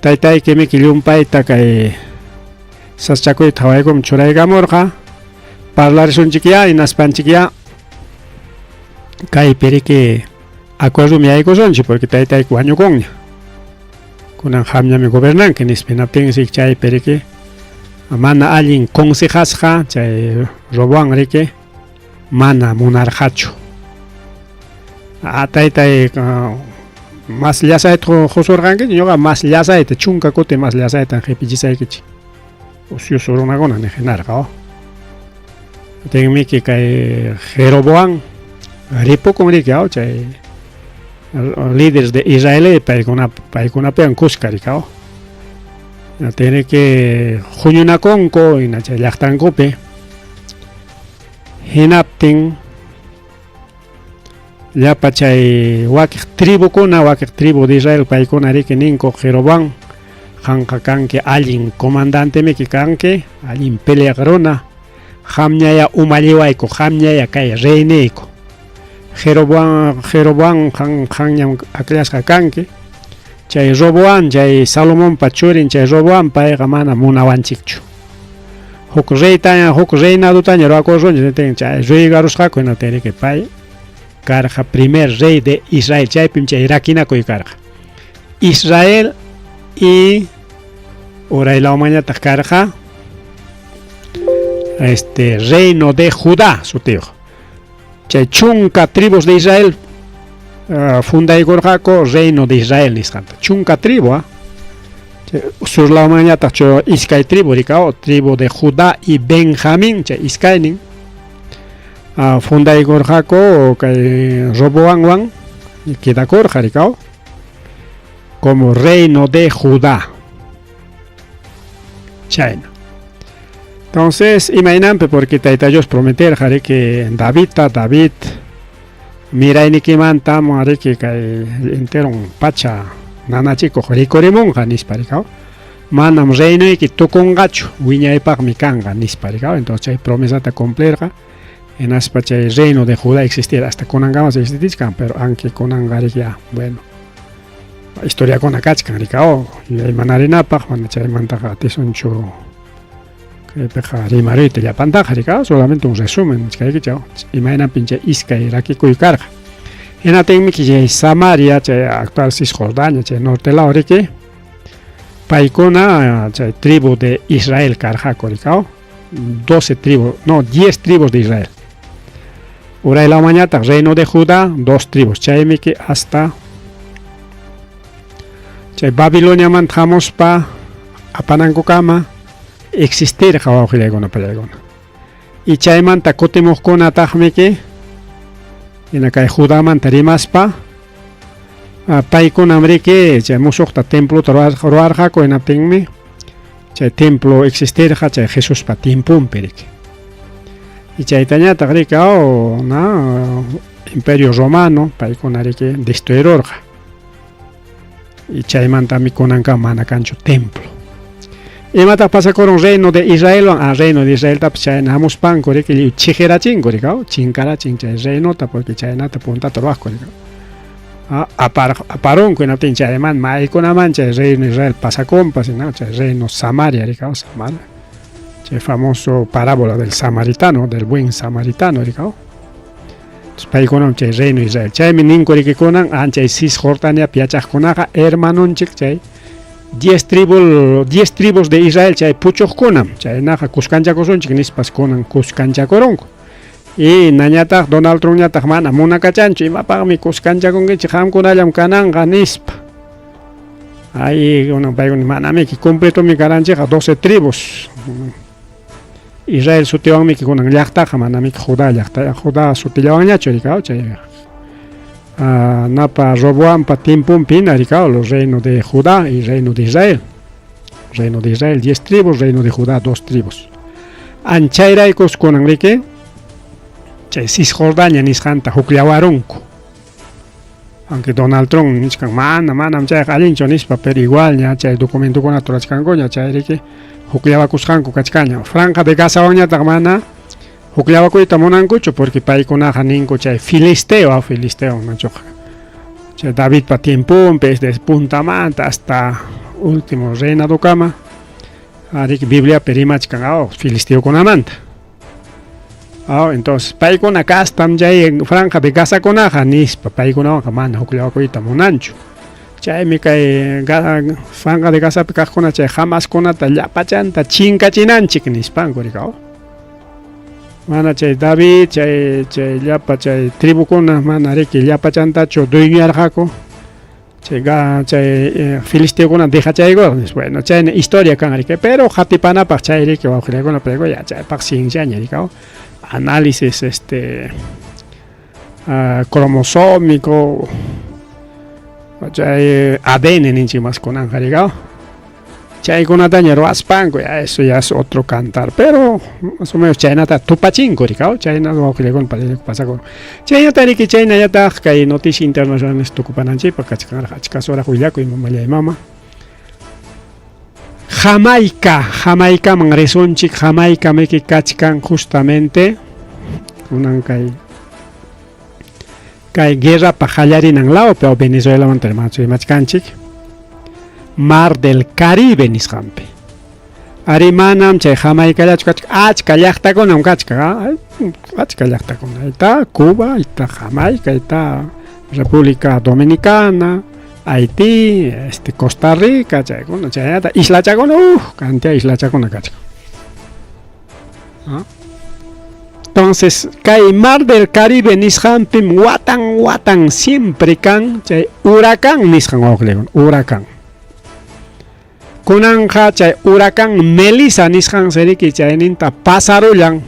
taytayki miki llumpayta kay sasachakuyta hawaykuman churaykamurqa, parlarisunchikyá hinaspanchikyá kaypi riki acuerdomi yaykusunchik porque taytayki wañukunña. Kunan qamñami gobernanki nispa. Hinaptinsi chaypi riki mana allin consejasqa chay Roboam riki mana munarqachu. A taytay mas llasayta qusurqankichu ñuqa mas llasayta chunka kuti mas llasaytan qipichisaykichik. Ocioso runakuna niq hinarqa. Oh. Tinmiki kay Jeroboam ripukun riki aw chay líderes de Israel paykuna paykunapiwan kuska riki aw. Tiene que huñunakunku hina chay llaqtankupi. Hinaptin llapa chay wakiq tribukuna, wakiq tribu de Israel paykuna riki ninku Jeroboam qanqa kanki allin comandantemiki kanki, allin peleaq runa, qamñaya umalliwayku, qamñaya kay reyniyku. Jeroboam, Jeroboam qan qanñam akllasqa kanki. Chay Roboam, chay Salomonpa churin, chay Roboam payqa mana munawanchikchu. Huk reytaña, huk reinadutaña ruwakurunchik, chay reygarusqaku hinaptin riki pay karqa primer rey de Israel, chaypim chay rakinakuy karqa. Israel y uray lawmanñataq karqa este reino de Judá sutiyuq. Chay chunka tribus de Israel fundaykurqaku reino de Israel nisqanta. Chunka tribu, sur lawmanñataq chu iskay tribu rikaw, tribu de Judá y Benjamín, chay iskaynin fundaykurqaku kay Roboamwan quedakurqa rikaw como reino de Judá. Chayna. Entonces, imaynanpi porque Tayta Dios prometerqa riki Davidta, David miraynikimanta riki kay enteron pacha nanachikuq rikurimunqa nispa rikaw. Manam reinoyki tukunqachu, wiñaypaqmi kanqa nispa rikaw. Entonces chay promesata cumplirqa hinaspa chay reino de Judá existir hasta kunankama existichkan, pero aunque kunanqa riki ya, bueno, historiakuna kachkan rikaw, yuyaymanarinapaq mana chaymantaqa atisunchu kaypiqa rimariyta llapantaqa rikaw, solamente un resumen nichkaykichik, imaynanpin chay iskay rakikuy karqa. Hinaptinmi chay Samaria, chay actual Cisjordania, chay norte lado riki, paykuna chay tribu de Israel karqaku rikaw, 12 tribus, no, 10 tribus de Israel. Uray lawmanñataq reino de Judá, dos tribus, chaymiki hasta chay Babiloniamanta hamuspa apanankukama existirqa wawqillaykuna pallaykuna. Y chaymanta kutimuqkunataqmiki hina kay Judamanta rimaspa paykunam riki chay musuqta templota ruwarqaku, hinaptinmi chay templo existirqa chay Jesuspa tiemponpi riki. Y chaytañataq riki na Imperio Romano paykuna riki destruirurqa. Y chaymantami kunankama mana kanchu templo. Imataq pasakurun reino de Israelwan? Ah, reino de Israeltapas chayna hamuspanku riki lliw chiqirachinku rikaw, chinkarachin chay reinota porque chaynata puntata ruwaqku rikaw. Aparunku hinaptin chayman maykunaman chay reino Israel pasakunpas hina chay reino Samaria rikaw, Samaria. Chay famoso parábola del samaritano, del buen samaritano rikaw. Paykunam chay reino Israel. Chaymi ninku riki kunan chay Cisjordaniapi yachaqkunaqa hermanonchik chay 10 tribus, 10 tribus de Israel chay puchuqkunam, chaynaqa kuskanchakusunchik nispas kunan kuskanchakurunku. Y nañataq Donald Trumpñataq mana munakachanchu, imapaqmi kuskanchakunkichik qamkunallam kananqa nispa. Ay, kunan paykuna manamiki completomi karanchikqa 12 tribus. Israel sutiwanmiki kunan llaqtaqa manamiki Judá llaqta, Judá sutillawanñachu rikaw chay napa Roboampa tiemponpi hina rikaw los reino de Judá y reino de Israel. Reino de Israel 10 tribus, reino de Judá 2 tribus. Anchayraykus kunan riki chay Cisjordania nisqanta hukllawarunku. Aunque Donald Trump nichkan mana manam chayqa allinchu nispa, pero igual ña chay documentokunata rurachkankuña, chayriki hukllawakusqanku kachkanña. Franja de Gazawanñataq mana hukllawakuyta munankuchu porque paykunaqa ninku chay filisteo, filisteo nachuqa. Chay Davidpa tiemponpi desde puntamanta hasta último reinadokama ariki Bibliapi rimachkan filisteokunamanta. Entonces paykuna kastam chay franja de Gazakunaqa nispa paykunawanqa mana hukllawakuyta munanchu. Chaymi kay franja de Gazapi kaqkuna chay Hamaskunata llapachanta chinkachinanchik nispanku rika. Mana chay David, chay chay llapa chay tribukuna mana riki llapachantachu dueñarqaku. Chay chay filisteokuna dejachayku bueno, chayna historia kan riki, pero hatipanapaq chay riki wawqillaykuna pero ya chaypaq cienciaña rika. Análisis cromosómico, chay ADN ninchik mas kunanqa rika. Chaykunataña ruwaspanku, ya eso ya es otro cantar, pero más o menos chaynata tupachinku rika, chayna wawqillaykuna pasakun. Chaynata riki chaynallataq kay noticia internacionales tukupananchikpaq kachkanraq achka suraq willakuy mamallay mama. Jamaica, Jamaicaman risunchik, Jamaica miki kachkan justamente kunan kay kay guerrapa qallarinan lawpi o Venezuelamanta rimachkanchik. Mar del Caribe nisqanpi. Ari manam chay Jamaicallachu kachka, achka llaqtakunam kachka, achka llaqtakuna. Ahí Cuba, ahí está Jamaica, ahí está República Dominicana, Haití, Costa Rica, chaykuna, chaynata, islachakuna, cantidad islachakuna kachka. Entonces, kay Mar del Caribe nisqanpim watan watan siempre kan chay huracán nisqan wawqillaykuna, huracán. Kunanqa chay huracán Melissa nisqan siriki chayninta pasarullan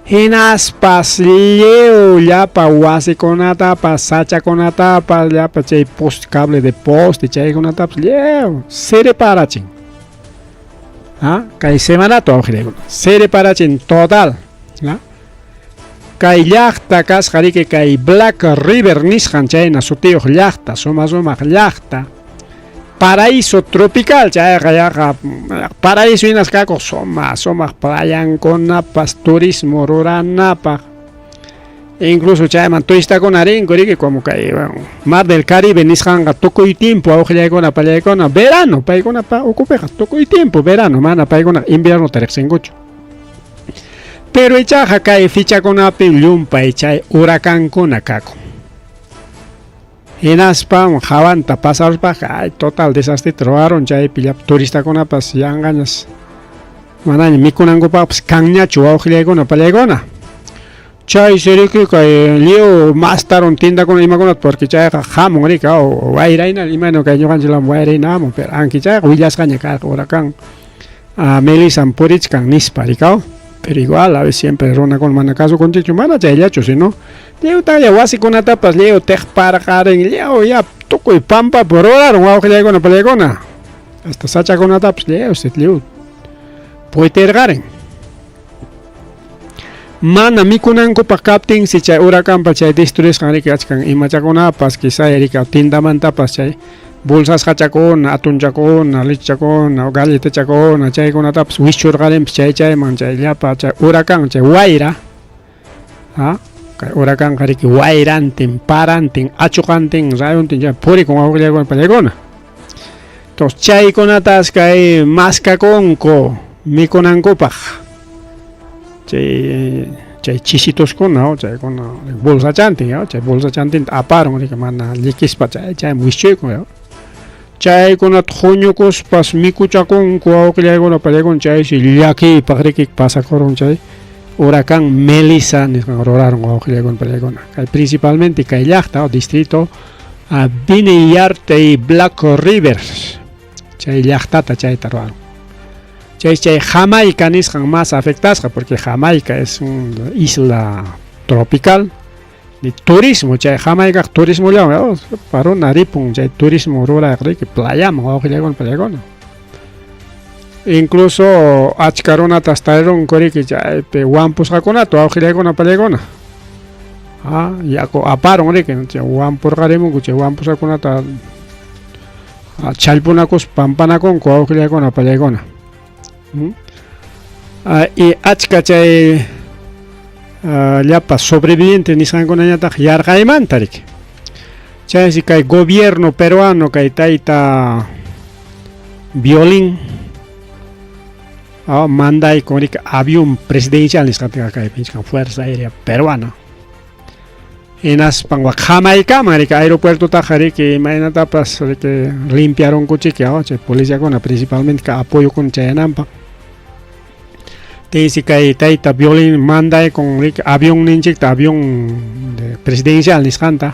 hinaspas lliw llapa wasikunatapas sachakunatapas llapa chay poste, cable de poste chaykunatapas lliw siriparachin. Kay semanata wawqillaykuna siriparachin total, Kay llaqta kasqa riki kay Black River nisqan chayna sutiyuq llaqta, suma sumaq llaqta, paraíso tropical chayqa yaqa paraíso hinas kakuq suma sumaq playankunapas turismo ruranapaq. Incluso chayman turistakuna rinku riki como kay Mar del Caribe nisqanqa tukuy tiempo awqillaykuna pallaykuna verano paykunapa ukupiqa tukuy tiempo verano mana paykuna inviernota riqsinkuchu. Pero ichaqa kay fichakunapi llumpay chay huracankuna kakun. Hinaspa hawanta pasaruspaqa ay total desastre ruwarun chaypi llapa turistakunapas yanqañas manaña mikunankupaqpas kanñachu wawqillaykuna pallaykuna. Chay siriki kay lliw mastarun tiendakuna imakunata porque chayqa hamun riki wayrayna imayna kay ñuqanchik lawan wayrayna hamun pero anki chayqa willasqaña karqa huracán Melisam purichkan nispa rikaw. Pero igual a veces siempre runakuna mana kasukunchikchu mana chayllachu sino lliwtalla wasikunatapas lliw tiqparqarin lliw ya tukuy pampapi rurarun wawqillaykuna pallaykuna hasta sachakunatapas lliw lliw puytirqarin. Mana mikunankupaq kaptinsi chay huracanpa chay destruisqan riki achkan imachakunapas quizá riki tiendamantapas chay bolsasqachakuna, atunchakuna, lechachakuna, galletachakuna chaykunatapas wischurqarinpas chay chayman chay llapa chay huracán chay wayra, kay huracanqa riki wayrantin, parantin, achuqantin, rayuntin chay purikun wawqillaykuna pallaykuna. Entonces chaykunatas kay maskakunku mikunankupaq. Chay chay chisituskuna chaykuna bolsachantin, chay bolsachantinta aparun riki mana llikispa chay chayman wischuykun. Chaykunata huñukuspas mikuchakunku wawqillaykuna pallaykuna chaysi llakiypaq riki pasakurun chay huracán Melissa nisqan rurarun wawqillaykuna pallaykuna. Kay principalmente kay llaqta distrito Vineyard y Black River chay llaqtata chayta rurarun. Chay chay Jamaica nisqan más afectasqa porque Jamaica es una isla tropical de turismo chay Jamaica turismo llawan paruna ripun chay turismo ruraq riki playaman wawqillaykuna pallaykuna. Incluso achka runatas tarirunku riki chaypi wampusqakunata wawqillaykuna pallaykuna. Ah, yaku aparun riki, chay wampurqarimunku chay wampusakunata challpunakuspa pampanakunku wawqillaykuna pallaykuna. Y achka chay llapa sobreviviente nisqankunañataq yarqaymanta riki. Chaysi kay gobierno peruano kay tayta Violín mandaykun riki avión presidencial nisqataqa kay pinchkan Fuerza Aérea Peruana. Hinaspan wak hamaykaman riki aeropuertotaqa riki imaynatapas riki limpiarunkuchiki chay policiakuna principalmente ka apoyokuna chayananpaq. Tiysi kay tayta Violín mandaykun riki avionninchikta avión presidencial nisqanta.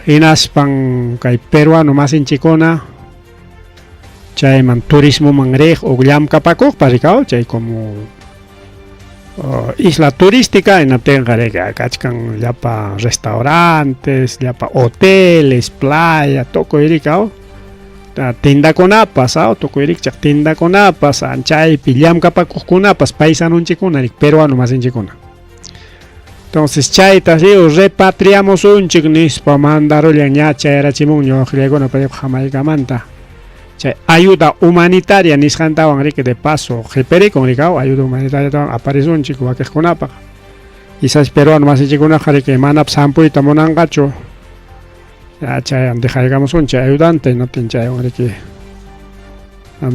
Hinaspan kay peruano masinchikuna chayman turismoman riq huk llamkapakuqpa rikaw chay como isla turística hinaptinqa riki kachkan llapa restaurantes, llapa hoteles, playa, tukuy rikaw tindakunapas, tukuy rikchaq tindakunapas, chaypi llamkapakuqkunapas paisanunchikkuna riki peruano masinchikkuna. Entonces chayta lliw repatriamusunchik nispa mandarullan ña chayarachimunña wawqillaykuna payqa hamaykamanta. Chay ayuda humanitaria nisqantawan riki de paso qhiparikun rikaw ayuda humanitariatawan aparisunchik wakiqkunapaq. Quizás peruano masinchikkunaqa riki manapas hampuyta munanqachu. Ya chay dejaykamusunchik ayudante hinaptin chaywan riki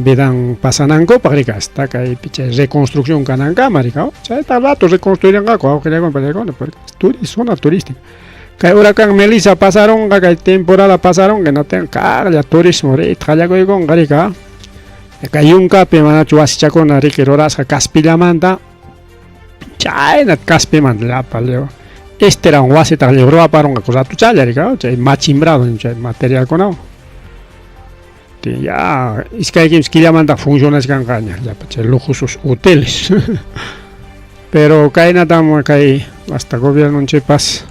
vidan pasanankupaq riki hasta kaypi chay reconstrucción kanankama rikaw chayta rato reconstruirinqaku wawqillaykuna pallaykuna porque es zona turística. Kay huracán Melissa pasarunqa kay temporada pasarunqa hinaptinqa kaqlla turismo riyta qallakuykunqa rika. Kay yunkapi manachu wasichakuna riki rurasqa kaspillamanta chayna kaspimanta llapa lliw esterawan wasitaqa lliw ruwaparunqaku ratuchalla rika chay machimbrado chay materialkunawan. Ya iskay kimsa killamantaq funcionachkanqaña llapa chay lujosos hoteles. Pero kaynatam kay hasta gobiernonchikpas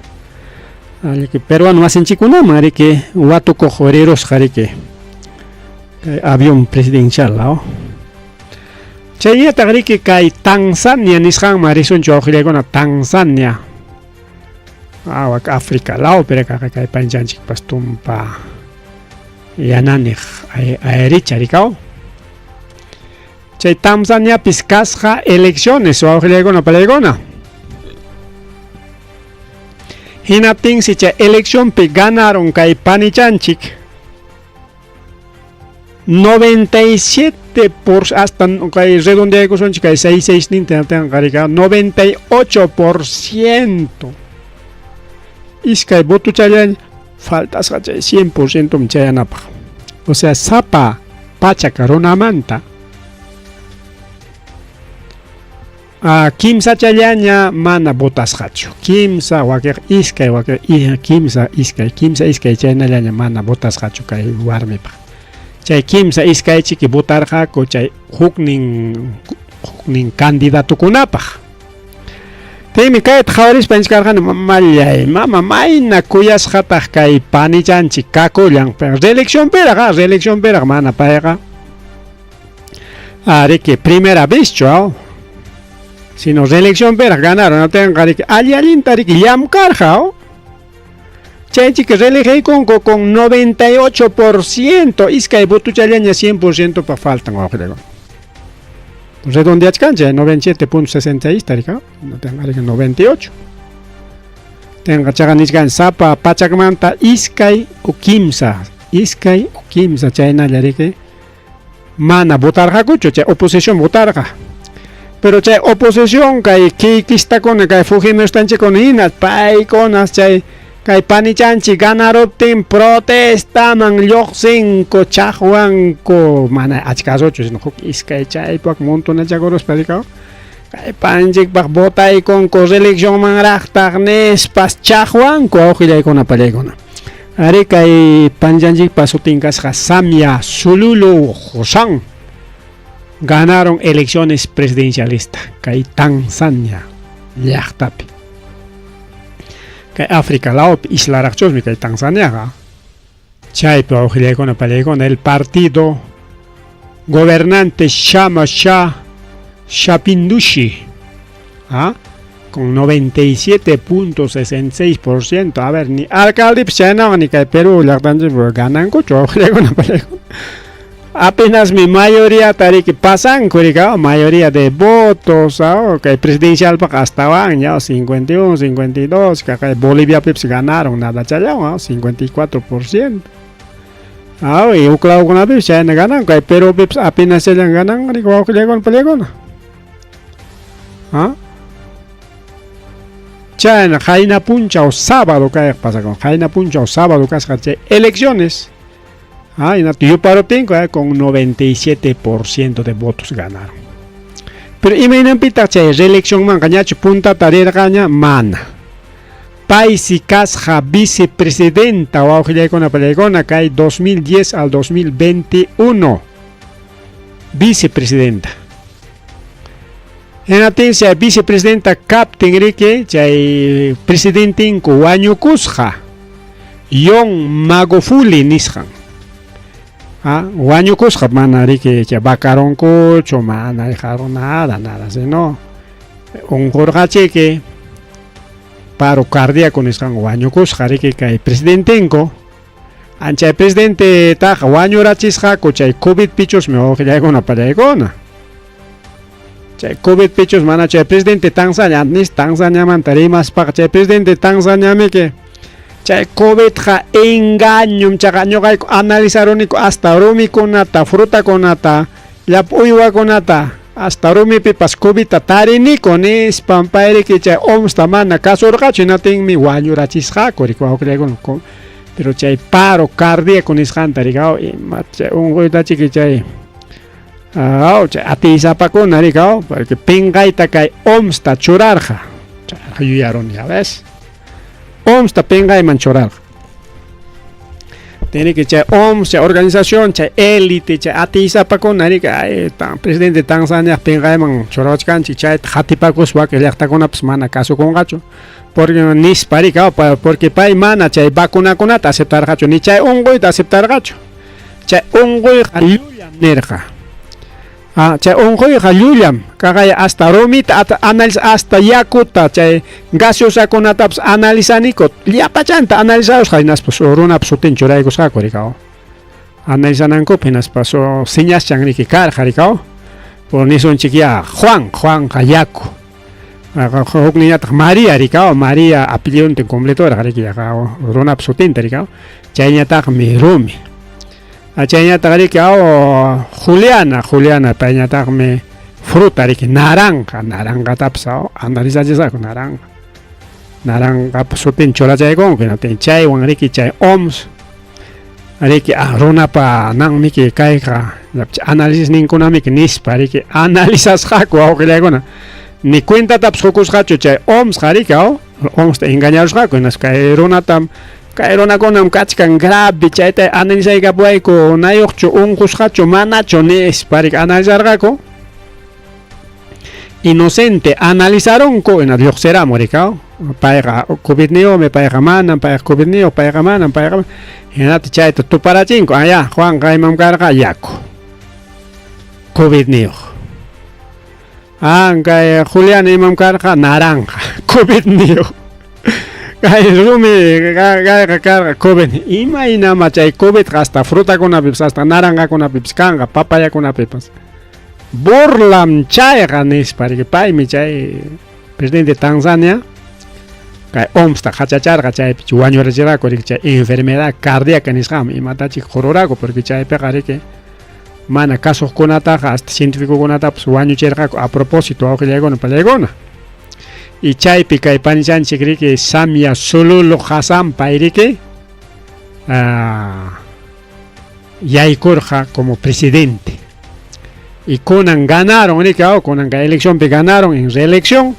riki peruano masinchikkunaman riki watukuq rirusqa riki kay avión presidencial law. Chayñataq riki kay Tanzania nisqanman risunchik wawqillaykuna Tanzania. Wak África lawpi rikaqa kay panchanchikpas tumpa yananiq ayricha rikaw. Chay Tanzaniapis kasqa elecciones wawqillaykuna palaykuna. Hinaptinsi chay eleccionpi ganaron kay panichanchik 97 por hasta kay redondeaykusunchik kay 66 ninta hinaptinqa rika 98%. Iskay votochalla faltasqa chay 100% chayanapaq. O sea, sapa pachak runamanta kimsachallaña mana votasqachu. Kimsa wakiq iskay wakiq kimsa iskay kimsa iskay chaynallaña mana votasqachu kay warmipaq. Chay kimsa iskaychiki votarqaku chay huknin huknin candidatokunapaq. Taymi kayta qhawarispa nichkarqani mamallay mama mayna kuyasqataq kay panichanchik kakullan reeleccionpiraq reeleccionpiraq mana payqa riki primera vezchu sino reeleccionpiraq ganaron hinaptinqa riki alli allinta riki llamkarqa chaychiki reelegiykunku con 98% iskay votochallaña 100% pa faltan wawqillaykuna. Redondeachkanchik 97.66 tarika, tenga 98. Tenga chaqa nichkan sapa pachakmanta iskay o kimsa, iskay o kimsa chaynalla riki mana votarqakuchu chay oposición votarqa. Pero chay oposición kay kikistakuna kay fujimostanchikkuna hina paykunas chay kay panichanchik ganaruptin protestaman lluqsinku chaqwanku mana achkasuchu sino huk iskay chaypaq montonachakuruspa rikaw kay panchikpaq votaykunku reeleccionmanraqtaq nispas chaqwanku wawqillaykuna pallaykuna. Ari kay panchanchikpa sutin kasqa Samia Suluhu Hassan ganaron elecciones presidencialista kay Tanzania llaqtapi. Kay África lawpi islaraqchusmi kay Tanzaniaqa. Chaypi wawqillaykuna pallaykuna el partido gobernante Chama Cha Mapinduzi. Con 97.66%. A ver, ni alcaldepas chaynawan ni kay Perú llaqtanchikpi ganankuchu wawqillaykuna palaykuna. Apenas mi mayoría riki pasanku riki, mayoría de votos, kay presidencialpaq astawan ya 51, 52, kay Boliviapipas ganaron nada challawan 54%. Ah, y huk lawkunapipas chayna ganan, kay Perupipas apenas challan ganan riki wawqillaykuna palaykuna. ¿Ah? Chayna qayna punchaw sábado kayqa pasakun, qayna punchaw sábado kasqa chay elecciones. Ah, hinata yuparuptinku con 97% de votos ganaron. Pero imaynanpitaq chay reeleccionmanqa ñachu puntata rirqaña? Mana. Paysi kasqa vicepresidenta wawqillaykuna palaykuna kay 2010 al 2021. Vicepresidenta. Hinaptinsi chay vicepresidenta kaptin riki chay presidentinku wañukusqa John Magufuli nisqan. Ah, wañukusqa mana riki chay vacaronkuchu, mana dejaron nada, nada, sino unqurqachiki paro cardíaco nisqan wañukusqa riki kay presidentinku. Anchay presidente taqa wañurachisqaku chay COVID pichusmi wawqillaykuna pallaykuna. Chay COVID pichus mana chay presidente Tanzania, nis Tanzaniamanta rimaspaqa chay presidente Tanzaniamiki chay COVIDqa engañom chaqa ñuqayku analizaruniku hasta rumikunata, frutakunata, llapa uywakunata, hasta rumipipas COVIDta tariniku nispan payriki chay OMSta mana kasurqachu hinaptinmi wañurachisqaku riki wawqillaykuna. Pero chay paro cardíaco nisqanta riki ima chay unquytachiki chay chay atiysapakuna riki porque pinqayta kay OMSta churarqa. Chayqa yuyaruni, ya ves. OMSta pinqayman churarqa. Tiene que chay OMS, chay organización, chay élite, chay atiysapakuna riki ay presidente Tanzania pinqayman churawachkanchik chayta qatipakuspa wakin llaqtakunapas mana kasukunqachu. Porque nispa riki porque pay mana chay vacunakunata aceptarqachu ni chay unquyta aceptarqachu. Chay unquyqa llullam nirqa. Ah, chay unquyqa llullam kaqay hasta rumita analiza hasta yakuta chay gaseosakunatapas analizaniku llapachanta analizarusqa hinaspa runapa sutin churaykusqaku riki. Analizanankupaq hinaspa señaschan riki karqa riki. Por nisunchik ya Juan, Juanqa yaku. Hukninñataq María riki, María apellidontin completo riki runapa sutinta riki. Chayñataqmi rumi. Chayñataq riki Juliana, Juliana payñataqmi fruta riki naranja, naranjatapas analizachisqaku naranja. Naranjapa sutin churachaykunku hinaptin chaywan riki chay OMS riki runapa nanmiki kayqa análisis ninkunamiki nispa riki analizasqaku wawqillaykuna. Ni cuentatapas qukusqachu chay OMSqa riki OMSta engañarusqaku hinaspa kay runatam kay runakunam kachkan grave chayta analizaykapuwayku nayuqchu unqusqachu manachu nispa riki analizarqaku. Inocente analizarunku hina lluqsiramun riki payqa COVIDniyuqmi, payqa manam, payqa COVIDniyuq, payqa manam, payqa hinata chayta tuparachinku ya Juanqa imam karqa yaku COVIDniyuq. Ah, kay Juliana imam karqa naranja COVIDniyuq. Kay rumi kayqa karqa COVID imaynama chay COVIDqa hasta frutakunapipas hasta naranjakunapipas kanqa papayakunapipas. Burlam chayqa nispa riki paymi chay presidente Tanzania kay OMSta qachacharqa chaypi wañurachirqaku riki chay enfermedad cardíaca nisqanmi imatachik qururaku porque chaypiqa riki mana kasuqkunataqa hasta cientificokunatapas wañuchirqaku a propósito wawqillaykuna pallaykuna. Y chaypi kay panichanchik riki Samia Suluhu Hassan pay riki yaykurqa como presidente. Y kunan ganaron riki kunan kay eleccionpi ganaron en reelección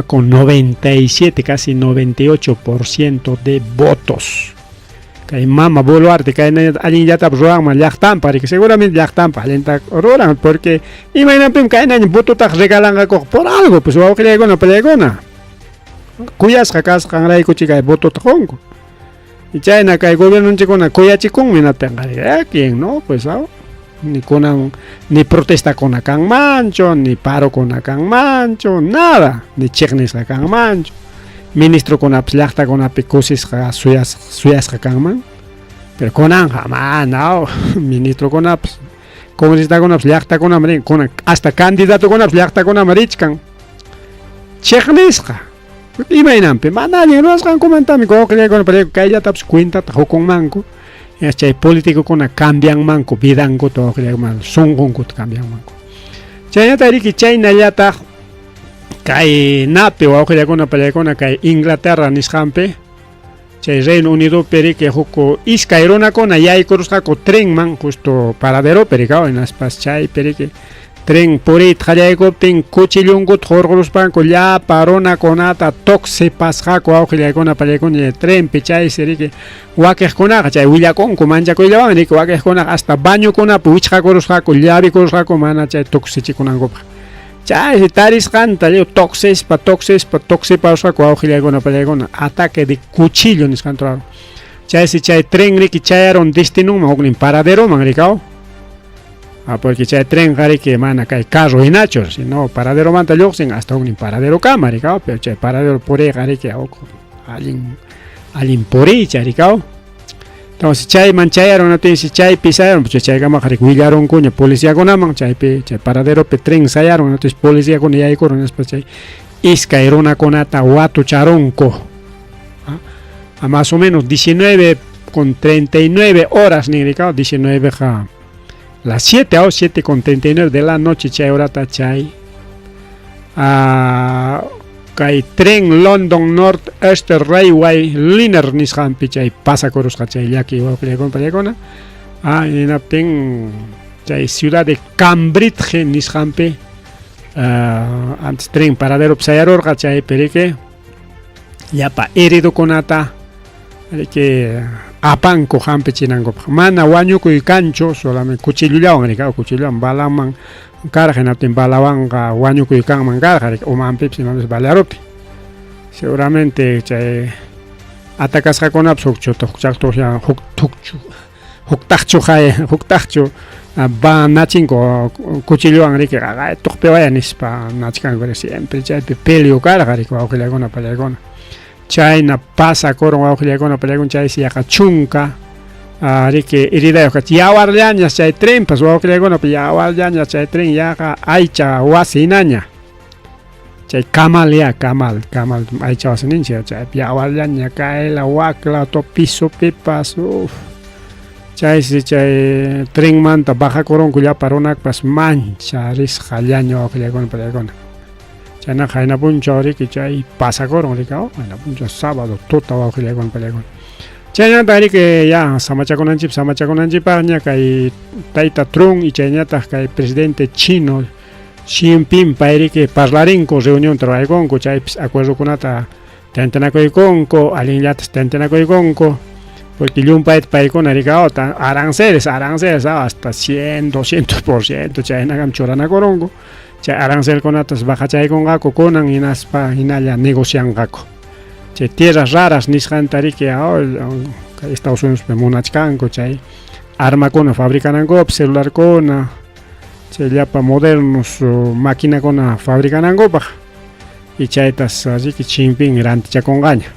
con 97, casi 98% de votos. Kay mama Boluarte kay allinllatapas ruranman llaqtanpa riki seguramente llaqtanpa allinta ruran porque imaynanpim kaynaña vototaqa regalanqakuqa por algo pues wawqillaykuna pallaykuna kuyasqa kasqanraykuchi kay votota qunku. Y chayna kay gobiernonchikkuna kuyachikunmi hinaptinqa ¿quién no? Pues Ni kunan ni protestakuna kanmanchu, ni parokuna kanmanchu, nada, ni chiqnisqa kanmanchu. Ministrokunapas llaqtakunapi kusisqa suyasqa kanman. Pero kunanqa mana, ministrokunapas, congresitakunapas llaqtakunaman rin, kunan hasta candidatokunapas llaqtakunaman richkan. Chiqnisqa. Imaynanpi mana allin ruwasqankumantami wawqillaykuna kayllatapas cuentata qukunmanku. Chay políticokuna cambianmanku vidankuta wawqillaykuna sunqunkuta cambianmanku. Chaynata riki chaynallataq kay napi wawqillakuna pallaykuna kay Inglaterra nisqanpi chay Reino Unidopi riki huk iskay runakuna yaykurusqaku trenman justo paraderopi rikaw hinaspas chaypi riki tren puriyta qallaykuptin cuchillunkuta hurquruspanku llapa runakunata tuksipasqaku wawqillaykuna pallaykuna trenpi chaysi riki wakiqkunaqa chay willakunku manchakuyllawanmi riki wakiqkunaqa hasta bañokunapi wichqakurusqaku llavikurusqaku mana chay tuksichikunankupaq. Chaysi tarisqanta lliw tuksispa tuksispa tuksiparusqaku wawqillaykuna pallaykuna ataque de cuchillo nisqanta rurarun. Chaysi chay tren riki chayarun destinunman huknin paraderoman rikaw. Ah, porque chay trenqa riki mana kay carro hinachu, sino paraderomanta lluqsin hasta huknin paraderokama rikaw, pero chay paradero puriyqa riki huk allin allin puriycha rikaw. Entonces chayman chayarun natinsi chaypi sayarun, pues chaykamaqa riki willarunkuña policiakunaman, chaypi chay paraderopi tren sayarun, entonces policiakuna yaykurun nispa chay iskay runakunata watucharunku. A más o menos 19:39 horas nin rikaw, 19 ja las 7 o 7:39 de la noche chay horata chay kay tren London North Eastern Railway Liner nisqanpi chay pasakurusqa chay llaki wawqillaykuna pallaykuna. Hinaptin chay ciudad de Cambridge nisqanpi antes tren paraderopi sayarurqa chaypi riki llapa heridokunata riki apanku hampichinankupaq. Mana wañukuy kanchu, solamente cuchillollawan riki, cuchillowan balaman karqa, hinaptin balawanqa wañukuy kanman karqa riki, umanpipas imapipas balearuptin. Seguramente chay atacasqakunapas huk huktaqchu va nachinku cuchillowan riki tuqpiwaya nispa nachkanku siempre chaypi pelio karqa riki wawqillaykuna pallaykuna. Chayna pasakurun wawqillaykuna pallaykuna chaysi yaqa chunka riki heridayuq kachkan. Yawarllañas chay trenpas wawqillaykuna yawarllañas chay tren yaqa aycha wasi hinaña. Chay kamal ya kamal kamal aycha wasi ninchik chaypi yawarllaña kayla wakla to pisopipas uf. Chaysi chay trenmanta bajakurunku llapa runapas mancha risqallaña wawqillaykuna pallaykuna. Chaynaqa qayna punchaw riki chay pasakurun riki qayna punchaw sábado tuta wawqillaykuna pallaykuna. Chaynata riki ya samachakunanchikpaq samachakunanchikpaqña kay tayta Trump y chaynataq kay presidente chino Xi Jinping pay riki parlarinku reunionta ruraykunku chaypis acuerdokunata tantanakuykunku allinllatas tantanakuykunku porque llumpayta paykuna riki aranceles aranceles hasta 100 200% chaynakama churanakurunku. Chay arancelkunatas bajachaykunqaku kunan hinaspa hinalla negocianqaku. Chay tierras raras nisqanta riki Estados Unidospi munachkanku chay armakuna fabricanankupaq, celularkuna, chay llapa modernos maquinakuna fabricanankupaq y chaytas riki Jinping rantichakunqaña.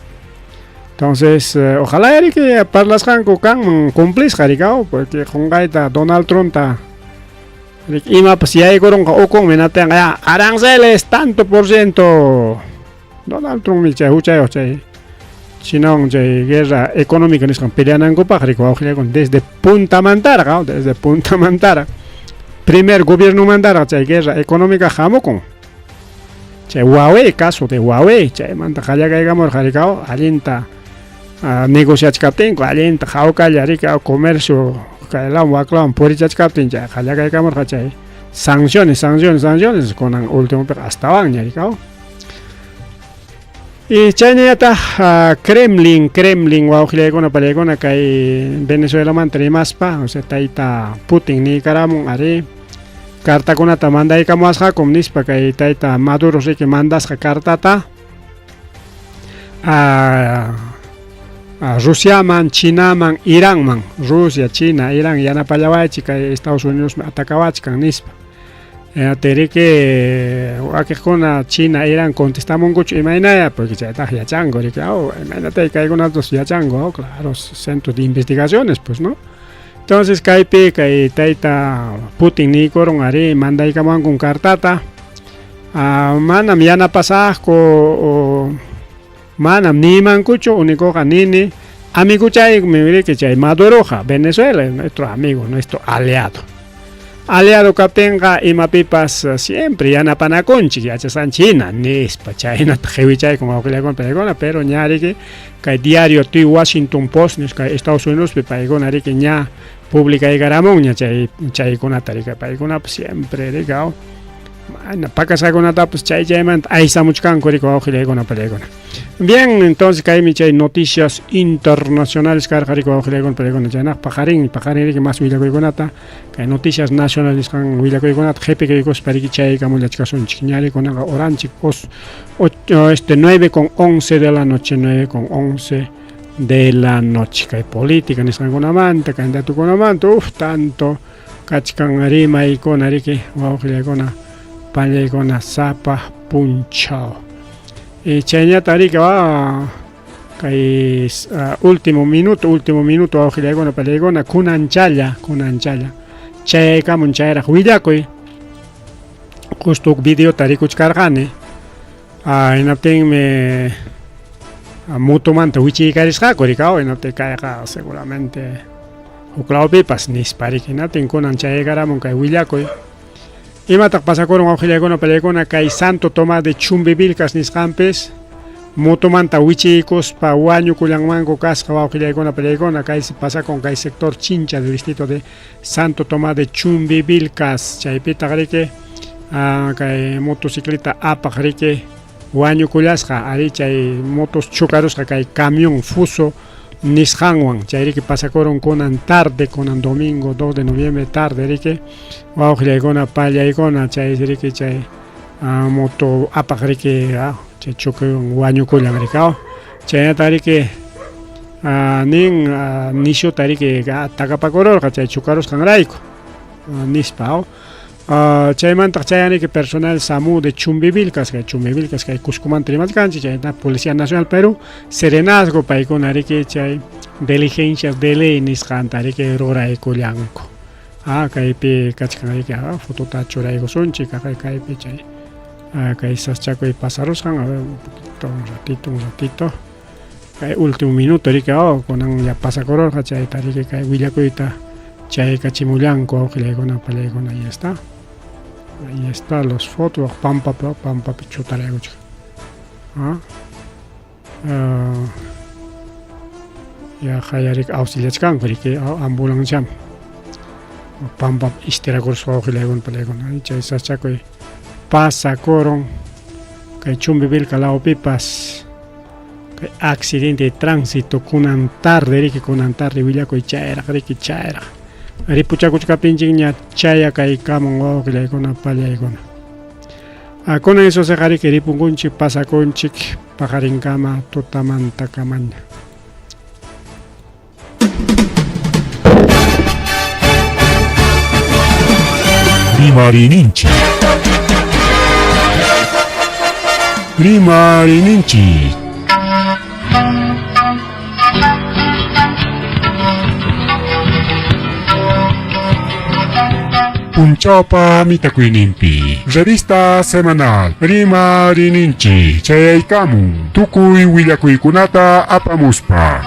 Entonces, ojalá riki parlasqanku kanman cumplisqa rikaw, porque qunqayta Donald Trumpta imapas yaykurunqa ukunmi natinqa ya aranceles tanto por ciento. Donald Trumpmi chay huchayuq chay Chinawan chay guerra económica nisqan peleanankupaq riki wawqillaykuna desde puntamantaraq, desde puntamantaraq primer gobiernomantaraq chay guerra económica hamukun. Chay Huawei, caso de Huawei, chaymanta qallakaykamurqa rikaw allinta negociachkaptinku, allinta hawkalla riki comercio kaylawan waklawan purichachkaptin chay qallakaykamurqa chay sanciones, sanciones, sanciones kunan ultimopiqa astawanña rikaw. Y chaynallataq Kremlin, Kremlin wawqillaykuna pallaykuna kay Venezuelamanta rimaspa, o sea tayta Putin niykaramun ari cartakunata mandaykamuwasqakum nispa kay tayta Maduro riki mandasqa cartata. Rusiaman, Chinaman, Iranman. Rusia, China, Irán yanapallawaychik kay Estados Unidosmi atakawachkan nispa. Tereke wakiqkuna China, Irán contestamunkuchu imaynaya, porque chaytaq yachanku riki, aw, imaynatay kaykunatas yachanku, aw, claro, centro de investigaciones, pues, ¿no? Entonces kaypi kay tayta Putin niykurun arí mandaykamuwankun cartata, manam yanapasaqku o manam niymankuchu, únicoqa nini amiguchaymi riki chay Maduroqa, Venezuela es nuestro amigo, nuestro aliado. Aliado kaptinqa imapipas siempre yanapanakunchik yachasqanchik hina nispa chaynata qiwichaykun wawqillaykuna paykuna, pero ña riki kay diario The Washington Post nisqa Estados Unidospi paykuna riki ña publicaykaramunña chay chaykunata riki paykunapas siempre riki aw mana pakasqakunatapas chay chaymanta aysamuchkanku riki wawqillaykuna paykuna. Bien, entonces kaymi chay noticias internacionales karqa riki wawqillaykuna paykuna chaynaq paqarin paqarin riki mas willakuykunata kay noticias nacionales nisqan willakuykunata qhipikaykuspa riki chaykamullachkasunchik ña rikunaqa horanchik os ocho, este 9:11 de la noche, 9:11 de la noche kay política nisqankunamanta candidatukunamanta uf tanto kachkan rimaykuna riki wawqillaykuna pallaykuna sapa punchaw y chayñata riki kay último minuto wawqillaykuna pallaykuna kunanchalla kunanchalla chayaykamun chayraq willakuy justo huk videota rikuchkarqani hinaptinmi motomanta wichiykarisqaku riki aw hinaptin kayqa seguramente huk lawpipas nispa riki hinaptin kunan chayaykaramun kay willakuy imataq pasakurun wawqillaykuna pallaykuna kay Santo Tomás de Chumbivilcas nisqanpis motomanta wichiykuspa wañukullanmanku kasqa wawqillaykuna pallaykuna kaysi pasakun kay sector Chincha del distrito de Santo Tomás de Chumbivilcas chaypitaq riki kay motocicleta apaq riki wañukullasqa ari chay motos chocarusqa kay camión fuso nisqanwan chay riki pasakurun kunan tarde kunan domingo 2 de noviembre tarde riki wawqillaykuna pallaykuna chay riki chay moto apaq riki chay choquewan wañukullan riki chaynata riki nin nishuta riki takapakururqa chay chocarusqanrayku nispa chaymantaq chayanriki personal SAMU de Chumbivilcas kay Chumbivilcas kay Cuscomanta rimachkanchik chayta Policía Nacional Perú Serenazgo paykuna riki chay diligencias de ley nisqanta riki ruraykullanku kaypi kachkan riki fotota churaykusunchik kaypi chay kay saschakuy pasarusqan a ver un poquito un ratito kay último minuto riki kunan ya pasakururqa chayta riki kay willakuyta chaykachimullanku wawqillaykuna pallaykuna ahí está los fotos pampapi pampapi chutaraykuchik ya qayarik auxiliachkanku riki ambulanciaman pampapi istirakurusqa wawqillaykuna pallaykuna chay saschakuy pasakurun kay Chumbivilca lawpipas kay accidente de tránsito kunan tarde riki kunan tarde willakuy chayraq riki chayraq ripuchakuchkaptinchikña chayakaykamun wawqillaykuna pallaykuna kunan esoseqa riki ripunkunchik pasakunchik paqarinkama tutamantakamanña. Rimarininchik. Rimarininchik. Punchawpa mitakuyninpi revista semanal Rimarininchik chayaykamun tukuy willakuykunata apamuspa.